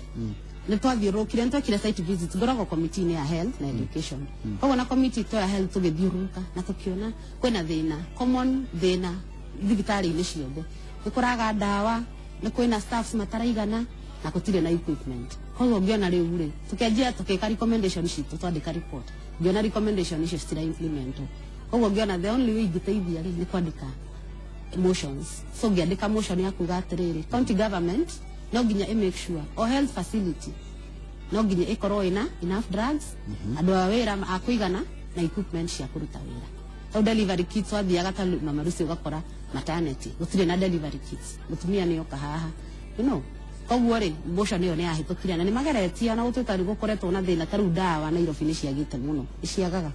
nĩ twathiũrũrũkire, nĩ twekire site visits. Ngoragwo committee-inĩ ya health na education. Koguo na committee to ya health tũgĩthiũrũrũka na tũkĩona kwĩna thĩna common, thĩna thibitarĩ-inĩ ciothe, nĩ kũraga ndawa, nĩ kwĩna staffs mataraigana, na gũtirĩ na equipment. Koguo ngĩona rĩu rĩ, tũkĩanjia tũkĩka recommendation citũ, twandĩka report, ngĩona recommendation icio citira implement. Koguo ngĩona the only way ingĩteithia rĩ, nĩ kwandĩka Motions, so ngĩandĩka motion ya kuga atĩrĩrĩ, county government no nginya ĩ make sure o health facility no nginya ĩkorwo ĩna enough drugs, andũ a wĩra a kũigana na equipment cia kũruta wĩra. Tau delivery kits, wathiaga ta Mama Lucy ũgakora maternity gũtirĩ na delivery kits, mũtumia nĩ oka haha. Koguo rĩ, motion ĩyo nĩ yahĩtũkire na nĩ mageretie, ona gũtuĩka nĩ gũkoretwo na thĩna, ta rĩu ndawa Nairobi nĩ ciagĩte mũno, nĩ ciagaga,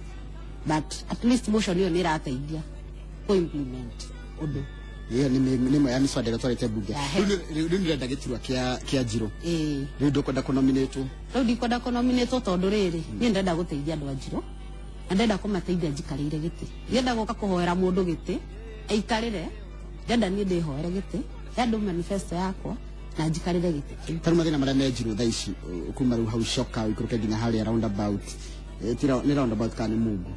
but at least motion ĩyo nĩ ĩrateithia kũ implement ũndũ. Ĩyo nĩ ĩmwe ya mĩswada ĩrĩa twarĩte mbunge. Yahe. Rĩu nĩrenda gĩturwa kĩa Njirũ. Ĩĩ. Rĩu ndũkwenda kũnominatwo? Rĩu ndikwenda kũnominatwo tondũ rĩrĩ, niĩ ndĩrenda gũteithia andũ a Njirũ na ndĩrenda kũmateithia njikarĩire gĩtĩ. Ndienda gũka kũhoera mũndũ gĩtĩ aikarĩre, ndĩrenda niĩ ndĩhoere gĩtĩ, he andũ manifesto yakwa na njikarĩre gĩtĩ kĩu. Ta rĩu mathĩna marĩa me Njirũ thaa ici, kuma rĩu hau coka ũikũrũke nginya harĩa roundabout, ti nĩ roundabout kana nĩ Mungu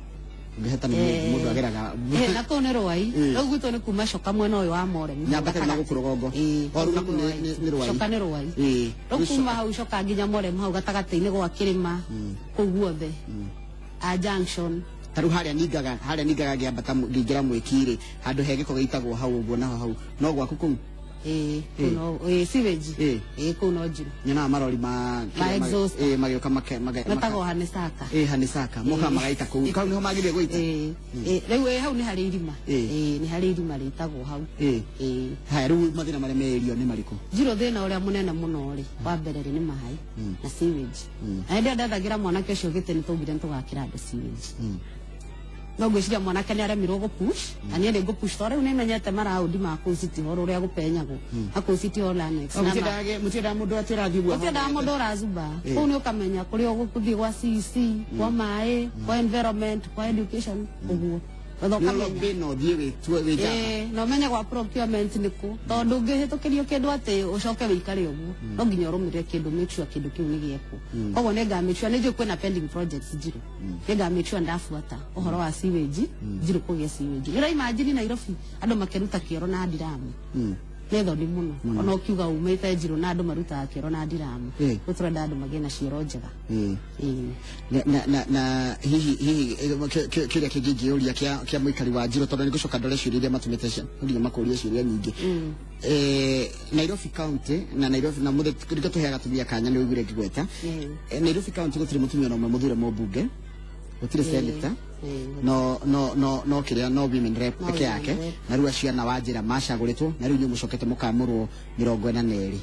ũngĩheta nĩ Mungu mũndũ ageraga? Na kũu nĩ Rwai. Rĩu gwitũ nĩ kuma coka mwena ũyũ wa Moremi. Nyambate na gũkũ rũgongo. Ĩĩ. O rĩu naku nĩ Rwai? Coka nĩ Rwai. Rĩu kuma hau coka nginya Moremi, hau gatagatĩ-inĩ gwa kĩrĩma kũu guothe a junction. Ta rĩu harĩa ningaga ngĩambata ngĩingĩra mwĩki-rĩ, handũ he gĩko gĩitagwo hau ũguo, naho hau no gwaku kũu? Ĩĩ, kũu no ĩĩ sewage. Ĩĩ, kũu no Njirũ. Nyonaga marori ma Ma exhaust. Ĩĩ, magĩũka metagwo Hanisaka. Ĩĩ, Hanisaka mokaga magaita kũu, kau nĩho magĩrĩire gũita. Ĩĩ, rĩu ĩ hau nĩ harĩ irima. Ĩĩ, nĩ harĩ irima rĩtagwo hau. Ĩĩ. Haya, rĩu mathĩna marĩa me area nĩ marĩkũ? Njirũ thĩna ũrĩa mũnene mũno rĩ, wa mbere rĩ, nĩ maĩ na sewage. Na hĩndĩ ĩrĩa ndethagĩra mwanake ũcio gĩtĩ, nĩ twaugire nĩ tũgakĩra andũ sewage, no ngwĩciria mwanake nĩ aremirwo gũpush, na niĩ nĩ ngũpush tondũ rĩu nĩ menyete maraũndi ma kũu City Hall ũrĩa gũpenyagwo na kũu City Hall Annex. Oh, mũtiendaga mũndũ atĩ ũrathiĩ ũguo? Gũtiendaga mũndũ ũracuba. Ĩĩ. Kũu nĩ ũkamenya kũrĩa ũgũthiĩ gwa CEC, kwa maĩ, kwa environment, kwa education, ũguo. Wetha Nĩ ũkamenya. lobby na ũthiĩ wĩtue wĩ njamba. Ĩĩ, na ũmenye gwa procurement nĩkũ, tondũ ndũngĩhĩtũkĩrio kĩndũ atĩ ũcoke wĩikare ũguo. No nginya ũrũmĩrĩre kĩndũ, make sure kĩndũ kĩu nĩ gĩekwo. Koguo nĩ nga make sure, nĩ njũĩ kwĩna pending projects Njirũ, nĩ nga make sure ndabuata ũhoro wa sewage, Njirũ kũgĩe sewage. Nĩ ũraimagine Nairobi andũ makĩruta kĩoro na ndiramu? Nĩ thoni mũno ona ũkiuga umĩte Njirũ na andũ marutaga kĩoro na ndiramu. Rĩu tũrenda andũ magĩe na cioro njega. Ĩĩ. Na hihi kĩrĩa kĩngĩ ingĩũria kĩa mũikari wa Njirũ, tondũ nĩngũcoka ndore ciũria iria matũmĩte cia no nginya makũrie ciũria nyingĩ. Nairobi County na Nairobi na mũthĩ nĩkĩo tũheaga atumia kanya, nĩ ũiguire ngĩgweta. Nairobi County gũtirĩ mũtumia ona ũmwe mũthure mũmbunge, gũtirĩ senator, no kĩrĩa no women rep No peke women yake. rep. Na rĩu acio ana wa njĩra macagũrĩtwo, na rĩu inyuĩ mũcokete mũkamũrwo 42.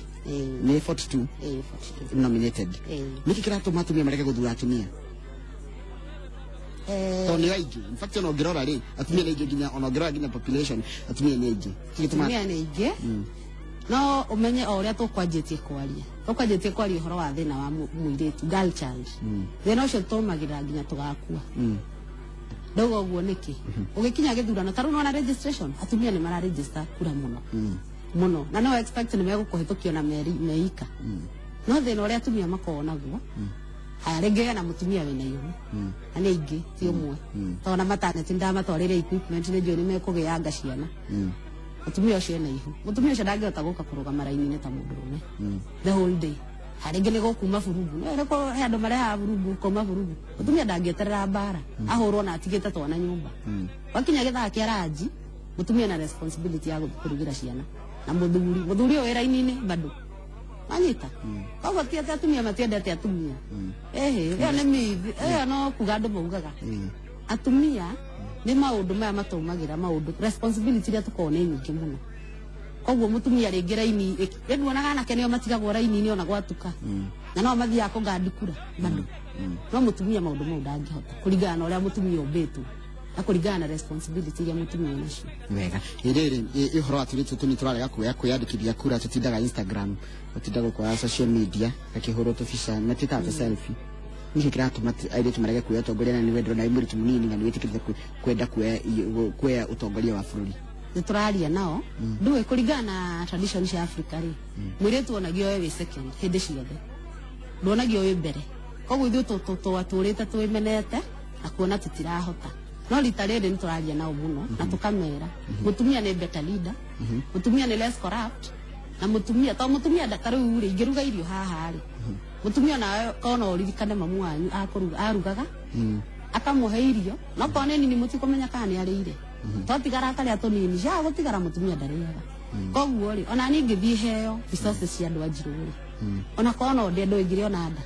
Nĩ 42. Ĩĩ, 42. Nominated. Nĩkĩ kĩratũma atumia marege gũthura atumia? Tondũ nĩ aingĩ, in fact ona ũngĩrora rĩ, atumia nĩ aingĩ, nginya ona ũngĩrora nginya population atumia nĩ aingĩ. Kĩĩ gĩtũmaga? Atumia nĩ aingĩ, no ũmenye o ũrĩa tũkwanjĩtie kwaria ũhoro wa thĩna wa mũirĩtu, girl child, thĩna ũcio tũmagĩrĩra nginya tũgakua. Ndauga ũguo nĩkĩ? Ũgĩkinya gĩthurano, ta rĩu nĩwona registration, atumia nĩ mararegister kura mũno mũno, na no expect nĩ megũkũhĩtũkio na meika. No thĩna ũrĩa atumia makoragwo naguo, haya, rĩngĩ hena mũtumia wĩna ihu, na nĩ aingĩ, ti ũmwe, tondũ na maternity ndamatwarĩre equipment, nĩ njũĩ nĩ mekũgĩanga ciana. Mũtumia ũcio ena ihu, mũtumia ũcio ndangĩhota gũka kũrũgama raini-inĩ ta mũndũrũme the whole day. Rĩngĩ nĩ gũkuma burugu, nĩ kũ he andũ marehaga burugu, kuma burugu, mũtumia ndangĩeterera mbara ahũrwo na atigĩte twana nyũmba. Wakinya gĩthaa kĩa ranji, mũtumia na responsibility ya gũthiĩ kũrugĩra ciana na mũthuri ũyũ wĩ raini-inĩ bado manyita. Koguo ti atĩ atumia matiendete atumia, ĩhĩ, ĩyo nĩ myth ĩyo, no kuga andũ maugaga. Atumia nĩ maũndũ maya matũmagĩra maũndũ, responsibility iria tũkoragwo nĩ nyingĩ mũno. Koguo mũtumia rĩngĩ raini nduonaga anake nĩo matigagwo raini-inĩ ona gwatuka, na no mathiaga kũgandi kura bado, no mũtumia maũndũ mau ndangĩhota, kũringana na ũrĩa mũtumia ũmbĩtwo na kũringana na responsibility iria mũtumia enacio. Wega, rĩrĩ ũhoro wa tũirĩtu tũnini tũrarega kuoya kwĩyandĩkithia kura, tũtindaga Instagram, tũtindaga kwa social media gakĩhũrwo tũbica na twĩkaga tũ selfie. Nĩkĩ kĩratũma airĩtu marege kuoya ũtongoria, na nĩwe ndĩrona wĩ mũirĩtu mũnini na nĩwĩtĩkĩrĩte kwenda kuoya ũtongoria wa bũrũri? Nĩ tũraria nao. Ndũĩ, kũringana na tradition cia Africa rĩ, mũirĩtu onagio we wĩ second hĩndĩ ciothe, nduonagio wĩ mbere. Koguo ithuĩ twatũrĩte twĩmenete na kuona tũtirahota, no rita rĩrĩ nĩ tũraria nao mũno na tũkamera mũtumia nĩ better leader, mũtumia nĩ less corrupt, na mũtumia to mũtumia ta rĩu rĩ, ingĩruga irio haha rĩ, mũtumia nawe kona ũririkane mamu wanyu akũruga arugaga. Akamũhe irio no korwo nĩ nini mũtikũmenya kana nĩ arĩire, twatigara akarĩa tũnini, cia gũtigara mũtumia ndarĩaga. Koguo rĩ, ona niĩ ingĩthiĩ heo resources cia andũ a Njirũ rĩ, ona korwo no ndĩ andũ aingĩ ona nda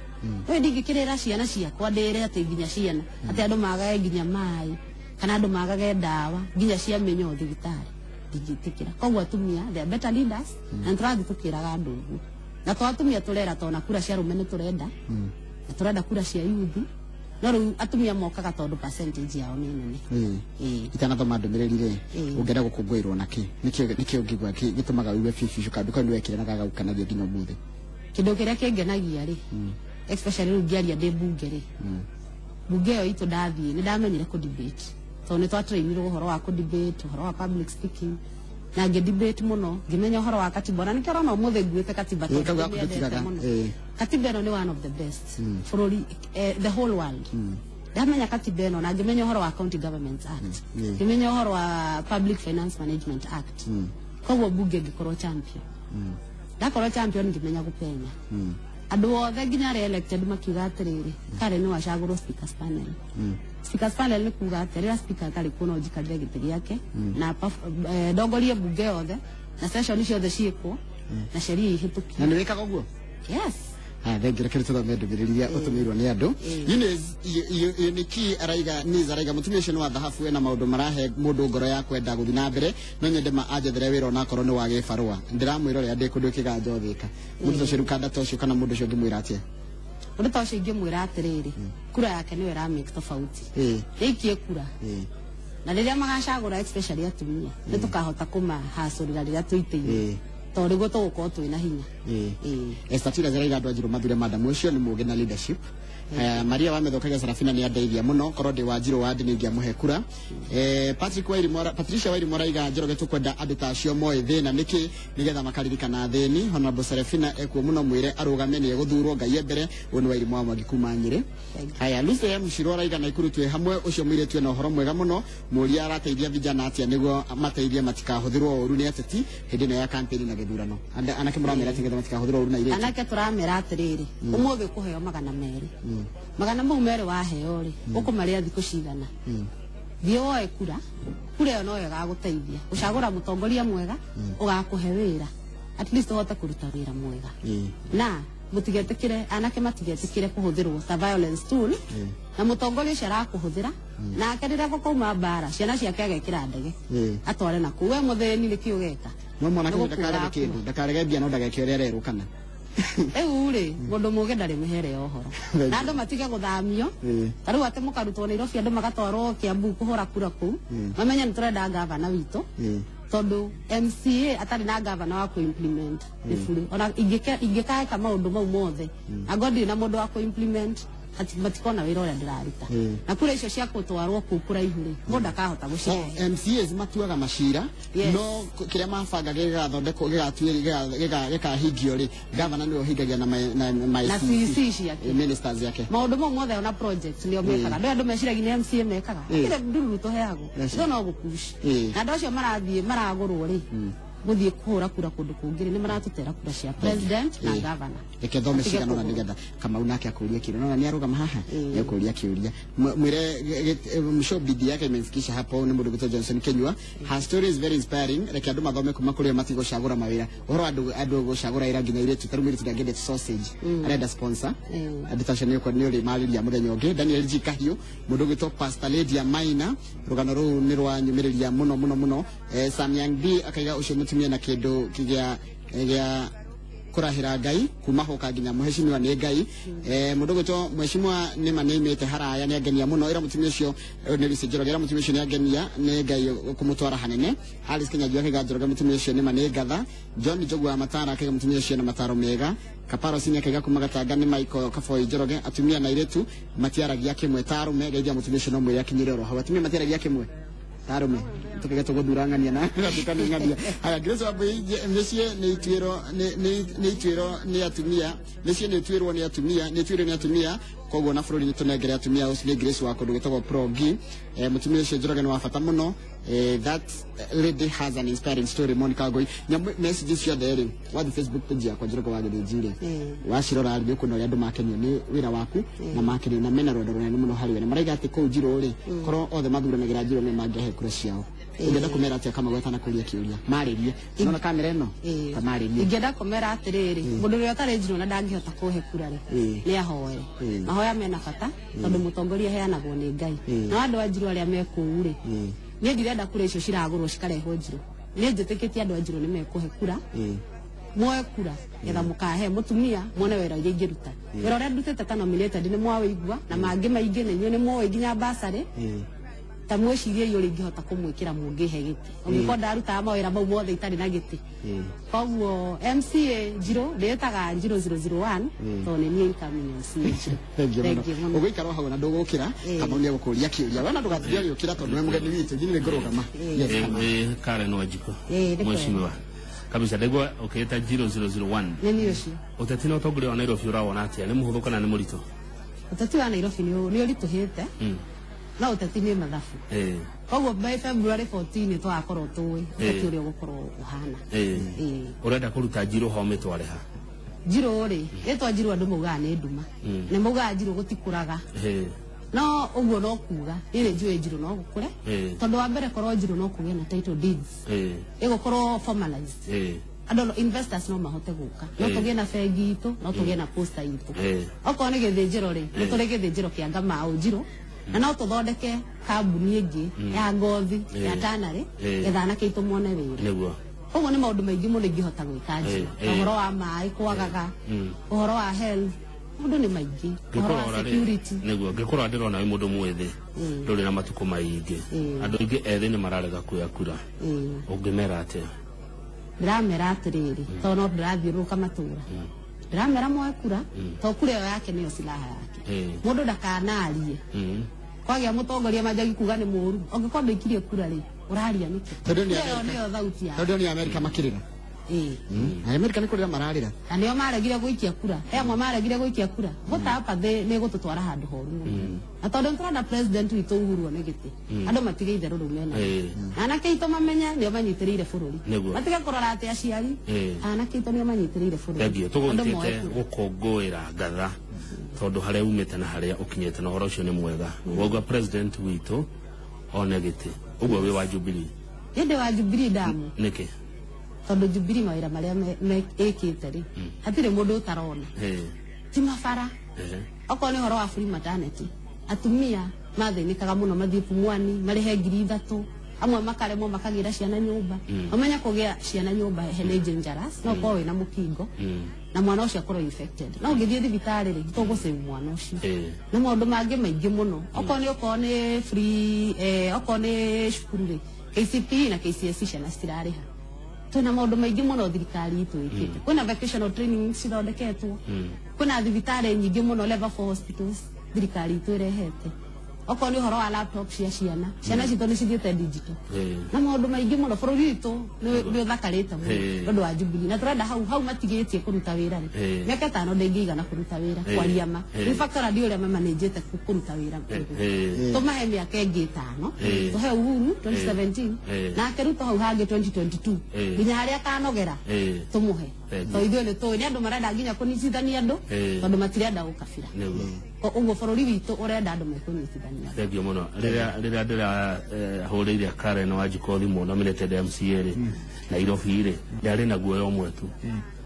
rĩu, ndingĩkĩrĩra ciana ciakwa ndĩre atĩ nginya ciana atĩ andũ magage nginya maĩ kana andũ magage ndawa nginya cia mĩnyoo thibitarĩ, ndingĩtĩkĩra. Koguo atumia, they are better leaders, na nĩtũrathiĩ tũkĩraga andũ ũguo. Na to atumia tũrera, tona kura cia arũme nĩ tũrenda, na tũrenda kura cia youth, no rĩu atumia mokaga tondũ percentage yao nĩ nene. Ĩĩ. Itanathoma ndũmĩrĩri rĩ, ũngĩenda gũkũngũĩrwo na kĩ? Nĩkĩ ũngĩigua gĩtũmaga ũigue biũ biũ kaũndũ kau nĩwekire na gagagũkenagia nginya ũmũthĩ? Kĩndũ kĩrĩa kĩngenagia rĩ, especially rĩu ngĩaria ndĩ mbunge rĩ, mbunge ĩyo itũ ndathiĩ nĩ ndamenyire kũ debate, tondũ nĩ twatrainirwo ũhoro wa kũ debate, ũhoro wa public speaking, na ngĩ debate mũno, ngĩmenya ũhoro wa katiba, na nĩkĩo ũrona ũmũthĩ nguĩte katiba, Ĩĩ, tondũ kau gaku ndĩmĩendete ndũtigaga. mũno. Katiba ĩno nĩ one of the best bũrũri, the whole world. Ndamenya katiba ĩno na ngĩmenya ũhoro wa County Governments Act, ngĩmenya ũhoro wa Public Finance Management Act. Koguo mbunge ngĩkorwo champion. Ndakorwo champion, ngĩmenya gũpenya andũ othe nginya arĩa elected makiuga atĩrĩrĩ, kare nĩ wacagũrwo speakers panel. Speakers panel nĩ kuga atĩ rĩrĩa speaker atarĩ kuo, no njikarĩre gĩtĩ gĩake na ndongorie mbunge yothe na session ciothe ciĩkwo na sheria ihĩtũkio. Na nĩ wĩkaga ũguo? Yes. Haya, thengiũ. Reke tũthome ndũmĩrĩri iria ũtũmĩirwo nĩ andũ. Eunice Uniki araiga, Nis araiga mũtumia ũcio nĩ wa thahabu, ena maũndũ marahe mũndũ ngoro ya kwenda gũthiĩ na mbere. No nyende ma anjethere wĩra onakorwo nĩ wa gĩbarũa, ndĩramwĩra ũrĩa ndĩ kũndũ kĩganjo thĩka. Mũndũ ta ũcio rĩu, kanda ta ũcio kana mũndũ ũcio ũngĩmwĩra atĩa? Ũndũ ta ũcio ingĩmwĩra atĩrĩrĩ, kura yake nĩyo ĩramake tofauti. Ĩikie kura, na rĩrĩa magacagũra, especially atumia, nĩ tũkahota kũmahacũrĩra rĩrĩa tũitĩire, tondũ nĩguo tũgũkorwo twĩna hinya. Ĩĩ. Esther Tira ziraiga andũ a Njirũ mathure madam ũcio, nĩ mũũgĩ na leadership. Maria wa Methokagia Sarafina nĩ andeithia mũno, korwo ndĩ wa Njirũ wa ndĩ nĩ ingĩamũhe kura. Patrick Wairimu Patricia Wairimu araiga Njoroge tũkwenda andũ ta acio moĩ thĩna nĩkĩ, nĩgetha makaririkana thĩni. Honorable Serafina ekuo mũno, mwĩre arũgame, nĩ egũthurwo, Ngai e mbere. Ũyũ nĩ Wairimu wa Mwangi kuma Nyĩrĩ. Thank you. Haya, Lucy M Shiro araiga Naikuru twĩ hamwe, ũcio mũirĩtu ena ũhoro mwega mũno. Mũria arateithia vijana atĩa nĩguo mateithie matikahũthĩrwo ũru nĩ ateti hĩndĩ ĩno ya campaign na gĩthurano? Anake mũramera atĩ nĩgetha matikahũthĩrwo ũru na airĩtu? Anake tũramera atĩrĩrĩ, ũmũthĩ ũkũheo 200. Magana mau merĩ waheo rĩ, ũkũmarĩa thikũ cigana? Thiĩ woe kura. Kura ĩyo noyo ĩgagũteithia gũcagũra mũtongoria mwega ũgakũhe wĩra, at least ũhote kũruta wĩra mwega. Na mũtigetĩkĩre, anake matigetĩkĩre kũhũthĩrwo ta violence tool, na mũtongoria ũcio arakũhũthĩra nake rĩrĩa gũkauma mbara, ciana ciake agekĩra ndege atware na kũu. We mũthĩni nĩkĩ ũgeka? No mwanake Nĩ ndakarege gũkua. kĩndũ, ndakarege mbia, no ndageke ũrĩa arerwo kana? Rĩu rĩ, mũndũ mũgĩ ndarĩ mĩhere ya ũhoro. Thank Na andũ matige gũthamio. Ta rĩu atĩ mũkarutwo Nairobi, andũ magatwarwo Kiambu kũhũra kura kũu. Mamenye nĩ tũrenda gavana witũ, tondũ MCA atarĩ na gavana wa kũ-implement nĩ bure. Ona ingĩkaeka maũndũ mau mothe, angorwo ndirĩ na mũndũ wa kũ-implement, matikona wĩra ũrĩa ndĩraruta. Na kura icio cia gũtwarwo kũu kũraihu rĩ, mũndũ ndakahota O gũcihe. MCAs matuaga macira, Yes. no kĩrĩa mabanga gĩgathondekwo, gĩkahingio rĩ, gavana nĩwe ũhingagia na Na CC ciake. Ministers yake. Maũndũ mau mothe, ona projects nĩo mekaga. Andũ aya, andũ meciragia nĩ MCA mekaga. Kĩrĩa ndururu tũheagwo no no gũkuci. Na andũ acio marathiĩ maragũrwo rĩ, gũthiĩ kũhũra kura kũndũ kũngĩ rĩ, nĩ maratũtera kura cia president na governor. Reke thome Matige cigana ũna kũgũrwo. Nĩgetha Kamau nake akũrie kĩũria. Nona nĩ arũgama haha, nĩ akũria kĩũria. Mwĩre msho bidii yake imemfikisha hapo. Nĩ mũndũ gwĩtwo Johnson Kenyua. Her story is very inspiring. Reke andũ mathome kuma kũrĩ o, matige gũcagũra mawĩra, ũhoro wa andũ gũcagũra wĩra nginya airĩtu. Tarĩu mũirĩtu ndangĩenda sausage, arenda sponsor. Andũ ta acio nĩ ũrĩ marĩria mũthenya ũngĩ. Daniel G Kahiũ, mũndũ ũgwĩtwo Pastor Lydia Maina, rũgano rũu nĩ rwanyumĩrĩria mũno mũno mũno. Sam Yang B akaiga ũcio mũtumia na kĩndũ kĩgĩa gĩa kũrahĩra Ngai kuma hoka nginya mũheshimiwa nĩ Ngai. Mũndũ gwĩtwo mheshimiwa nĩma nĩaimĩte haraya, nĩ angenia mũno. Ĩra mũtumia ũcio, nĩ Lucy Njoroge, ĩra mũtumia ũcio nĩ angenia, nĩ Ngai kũmũtwara hanene. Alice Kenya akaiga Njoroge, mũtumia ũcio nĩma nĩ ngatha. John Njogu wa Matara akaiga mũtumia ũcio na mataro mega. Kaparo Sini akaiga kuma Gatanga nĩ Michael Kaboi Njoroge, atumia na airĩtu matiaragia kĩmwe ta arũme, geithia mũtumia ũcio no mwĩre akinyĩre oro hau. Atumia matiaragia kĩmwe ta arũme, tukige tũgũthura ng'ania na gatuĩka nĩ ng'ania. Haya, Grace Wambui, mĩciĩ nĩ ituĩro nĩ ituĩro nĩ atumia, mĩciĩ nĩ ituĩrwo nĩ atumia, nĩ ituĩrwo nĩ atumia. Koguo na bũrũri nĩ tũnengere atumia. Ũcio nĩ Grace wa kũndũ gwĩtagwo Progi. Mũtumia ũcio Njoroge nĩ wa bata mũno. That lady has an inspiring story. Monica Ngoi nyamũ messages ciothe rĩ, wathiĩ Facebook page yakwa Njoroge wa Gĩthĩnji rĩ, wacirora rĩ, nĩũkuona ũrĩa andũ makenio nĩ wĩra waku na makenio na mena rwendo rũnene mũno harĩ we, na maraiga atĩ kũu Njirũ rĩ, korwo othe mathuranagĩra Njirũ nĩ mangĩahe kura ciao. Ũngĩenda kũmera atĩa kama gwetana kũria kĩũria marĩrie nona kamera ĩno ta marĩrie? Ingĩenda kũmera atĩrĩrĩ, mũndũ ũrĩa ũtarĩ Njirũ na ndangĩhota kũhe kura rĩ, nĩ ahoe. Mahoya mena bata tondũ mũtongoria aheanagwo nĩ Ngai. Na andũ a Njirũ arĩa me kũu rĩ, niĩ ndirenda kura icio ciragũrwo cikarehwo Njirũ. Niĩ njĩtĩkĩtie andũ a Njirũ nĩ mekũhe kura. Muoe kura getha mũkahe mũtumia muone wĩra ũrĩa ingĩruta. Wĩra ũrĩa ndutĩte ta nominated nĩ mwawĩigua, na mangĩ maingĩ na inyuĩ nĩ mũĩ, nginya basarĩ. Ta mwĩcirie ũrĩa ingĩhota kũmwĩkĩra mũngĩhe gĩtĩ, ũngĩkorwo ndarutaga mawĩra mau mothe itarĩ na gĩtĩ. Koguo MCA Njirũ ndĩĩtaga Njirũ 001 tondũ nĩ niĩ incoming MCA Njirũ. Thengiũ Thengiũ mũno. Mũno. Ũgũikara o hau na ndũgũkĩra. Kamau nĩ egũkũria kĩũria, we na ndũgatinde ũgĩũkĩra tondũ nĩ mũgeni witũ. Niĩ nĩ ngũrũgama. Yes, Kamau. Karen Wanjikũ, Nĩ kwega. mheshimiwa kabisa, ndaigua ũkĩĩta 0001. Nĩ niĩ ũcio. Ũteti na ũtongoria wa Nairobi ũrawona atĩa, nĩ mũhũthũ kana nĩ mũritũ? Ũteti wa Nairobi nĩ ũritũhĩte, no ũteti nĩ mathabu. Koguo by February 14 tũgakorwo tũĩ ũteti ũrĩa ũgũkorwo ũhana. Ũrenda kũruta Njirũ ho mĩtware ha? Njirũ rĩ, rĩtwa Njirũ andũ maugaga nĩ nduma, nĩ maugaga Njirũ gũtikũraga, no ũguo no kuga niĩ nĩ njũĩ Njirũ no gũkũre, tondũ wa mbere korwo Njirũ no kũgĩe na title deeds, ĩgũkorwo formalized, andũ investors no mahote gũka, no tũgĩe na bengi itũ, no tũgĩe na posta itũ. Okorwo nĩ gĩthĩnjĩro rĩ, nĩ tũrĩ gĩthĩnjĩro kĩa Ngamau Njirũ, na no tũthondeke kambuni ĩngĩ ya ngothi ya tanarĩ, getha anake aitũ mone wĩra. Koguo nĩ maũndũ maingĩ mũno ingĩhota gwĩka Njirũ. Ũhoro wa maĩ kwagaga, ũhoro wa health, maũndũ nĩ maingĩ, ũhoro wa Ngĩkũrora rĩ, security. Nĩguo ngĩkũrora ndĩrona wĩ mũndũ mwĩthĩ, ndũrĩ na matukũ maingĩ. Andũ aingĩ ethĩ nĩ mararega kuoya kura. Ũngĩmera atĩa? Ndĩramera atĩrĩrĩ, tondũ no ndĩrathiũrũrũka matũra, ndĩramera moe kura, to kura ĩyo yake nĩyo silaha yake. Mũndũ ndakanarie kwagĩa mũtongoria manjagi kuga nĩ mũru. Ũngĩkorwo ndũikirie kura rĩ, ũraria nĩkĩ? Tondũ nĩ Kura ĩyo Amerika. nĩyo thauti yake. Tondũ nĩ Amerika makĩrĩra. Na Amerika nĩ kũrĩra mararĩra. Na nĩo maregire gũikia kura, he amwe maregire gũikia kura. Gũta apathy nĩ gũtũtwara handũ horu mũno, na tondũ nĩtũrenda president witũ Uhuru one gĩtĩ, andũ matige itherũ rĩu mena na anake aitũ mamenye nĩo manyitĩrĩire bũrũri. Matige kũrora atĩ aciari, anake aitũ nĩo manyitĩrĩire bũrũri. Thengiũ. Andũ moe Tũgũgĩtĩte kura. gũkũngũĩra ngatha tondũ harĩa umĩte na harĩa ũkinyĩte na ũhoro ũcio nĩ mwega wauga president witũ one gĩtĩ ũguo wĩ wa Jubilee. Niĩ ndĩ wa Jubilee ndamu. Nĩkĩ? Tondũ Jubilee mawĩra marĩa ĩkĩte rĩ, hatirĩ mũndũ ũtarona. Ti mabara, okorwo nĩ ũhoro wa free maternity, atumia mathĩnĩkaga mũno mathiĩ Pumwani marĩhe 3,000, amwe makaremwo makagĩra ciana nyũmba. Ũmenye kũgĩa ciana nyũmba he nĩ dangerous, no ũkorwo wĩna mũkingo na mwana ũcio akorwo infected, no ũngĩthiĩ thibitarĩ rĩ, tũgũsave mwana ũcio. Na maũndũ mangĩ maingĩ mũno, okorwo nĩ free, okorwo nĩ cukuru rĩ, KCPE na KCSE ciana citirarĩha. Twĩna maũndũ maingĩ mũno thirikari itũ ĩkĩte. Kwĩna vocational training cithondeketwo, kwĩna thibitarĩ nyingĩ mũno, level 4 hospitals thirikari itũ ĩrehete. Okorwo nĩ ũhoro wa laptop cia ciana, ciana citũ nĩ cithiĩte digital. Na maũndũ maingĩ mũno, bũrũri witũ nĩ ũthakarĩte mũno nĩ ũndũ wa Jubilee, na tũrenda hau hau matigĩtie kũruta wĩra rĩ, mĩaka 5 ndĩngĩigana kũruta wĩra, kwaria ma. In fact, ona ndiũĩ ũrĩa mamanĩnjĩte kũruta wĩra. Tũmahe mĩaka ĩngĩ 5, tũhe Uhuru 2017, nake Ruto hau hangĩ 2022, nginya harĩa akanogera tũmũhe. Thank To ithuĩ nĩ tũĩ nĩ andũ marenda nginya kũnyitithania andũ, tondũ matirenda ũkabira. Ũguo bũrũri witũ ũrenda andũ mekũnyitithania. Thengiũ mũno. Rĩrĩa ndĩrahũrĩire Karen Wanjikũ thimũ nominated MCA rĩ Nairobi rĩ, ndarĩ na guoya ũmwe tu,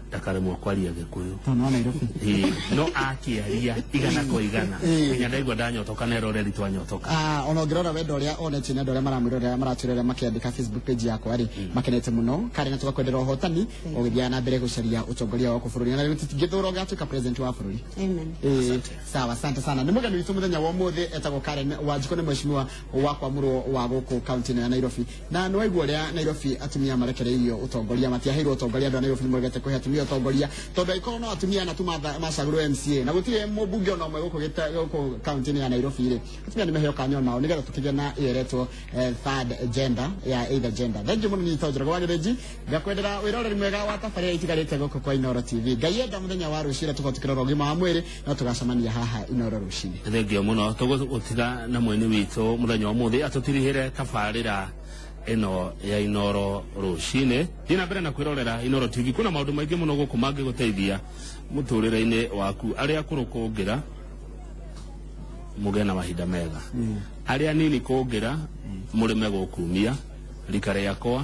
ndakaremwo kwaria Gĩkũyũ. Tondũ wa Nairobi. Ĩĩ, no akĩaria igana kwa igana nginya ndaigua ndanyotoka na eroreri twanyotoka. Ah, ona ũngĩrora wendo ũrĩa onetie nĩ andũ arĩa maramwĩrorera, arĩa maratwĩrorera makĩandĩka Facebook page yakwa rĩ, makenete mũno. Karen, na tũgakwendera ũhotani ũgĩthiaga na mbere gũcaria ũtongoria waku bũrũri, na rĩu tũtingĩthũra ũgatuĩka president wa bũrũri. Amen. Sawa, asante sana. Nĩ mũgeni witũ mũthenya wa ũmũthĩ, etagwo Karen Wanjikũ, nĩ mheshimiwa wa kwamũrwo wa gũkũ kaunti ĩno ya Nairobi. Na nĩ waigua ũrĩa Nairobi atumia marekereirio ũtongoria, matiaheirwo ũtongoria. Andũ a Nairobi nĩ maregete kũhe atumia. atumia ũtongoria, tondũ angĩkorwo no atumia ana tu macagũrwo MCA na gũtirĩ mũmbunge ona ũmwe gũkũ gũkũ kaunti-inĩ ya Nairobi rĩ, atumia nĩ meheo kanya onao nĩgetha tũkĩgĩe na ĩyo ĩretwo third gender ya either gender. Thank you mũno. Nĩ Njoroge wa Gĩthĩnji, ngakwendera wĩroreri mwega wa tabarĩra itigarĩte gũkũ kwa Inooro TV. Ngai enda, mũthenya wa rũciũ tũkorwo tũkĩrora ũgima wa mwĩrĩ, no tũgacemania haha Inooro rũcinĩ. Thengio mũno. Tũgũtiga na mwene witũ mũthenya wa ũmũthĩ atũtirihĩre tabarĩra ĩno ya Inoro rũcinĩ. Thiĩ na mbere na kwĩrorera Inoro TV, kwĩna maũndũ maingĩ mũno gũkũ mangĩgũteithia mũtũrĩre-inĩ waku. Arĩa akũrũ kũngĩra, mũgĩe na mahinda mega, arĩa nini kũngĩra, mũrĩme gũkumia rika rĩakwa.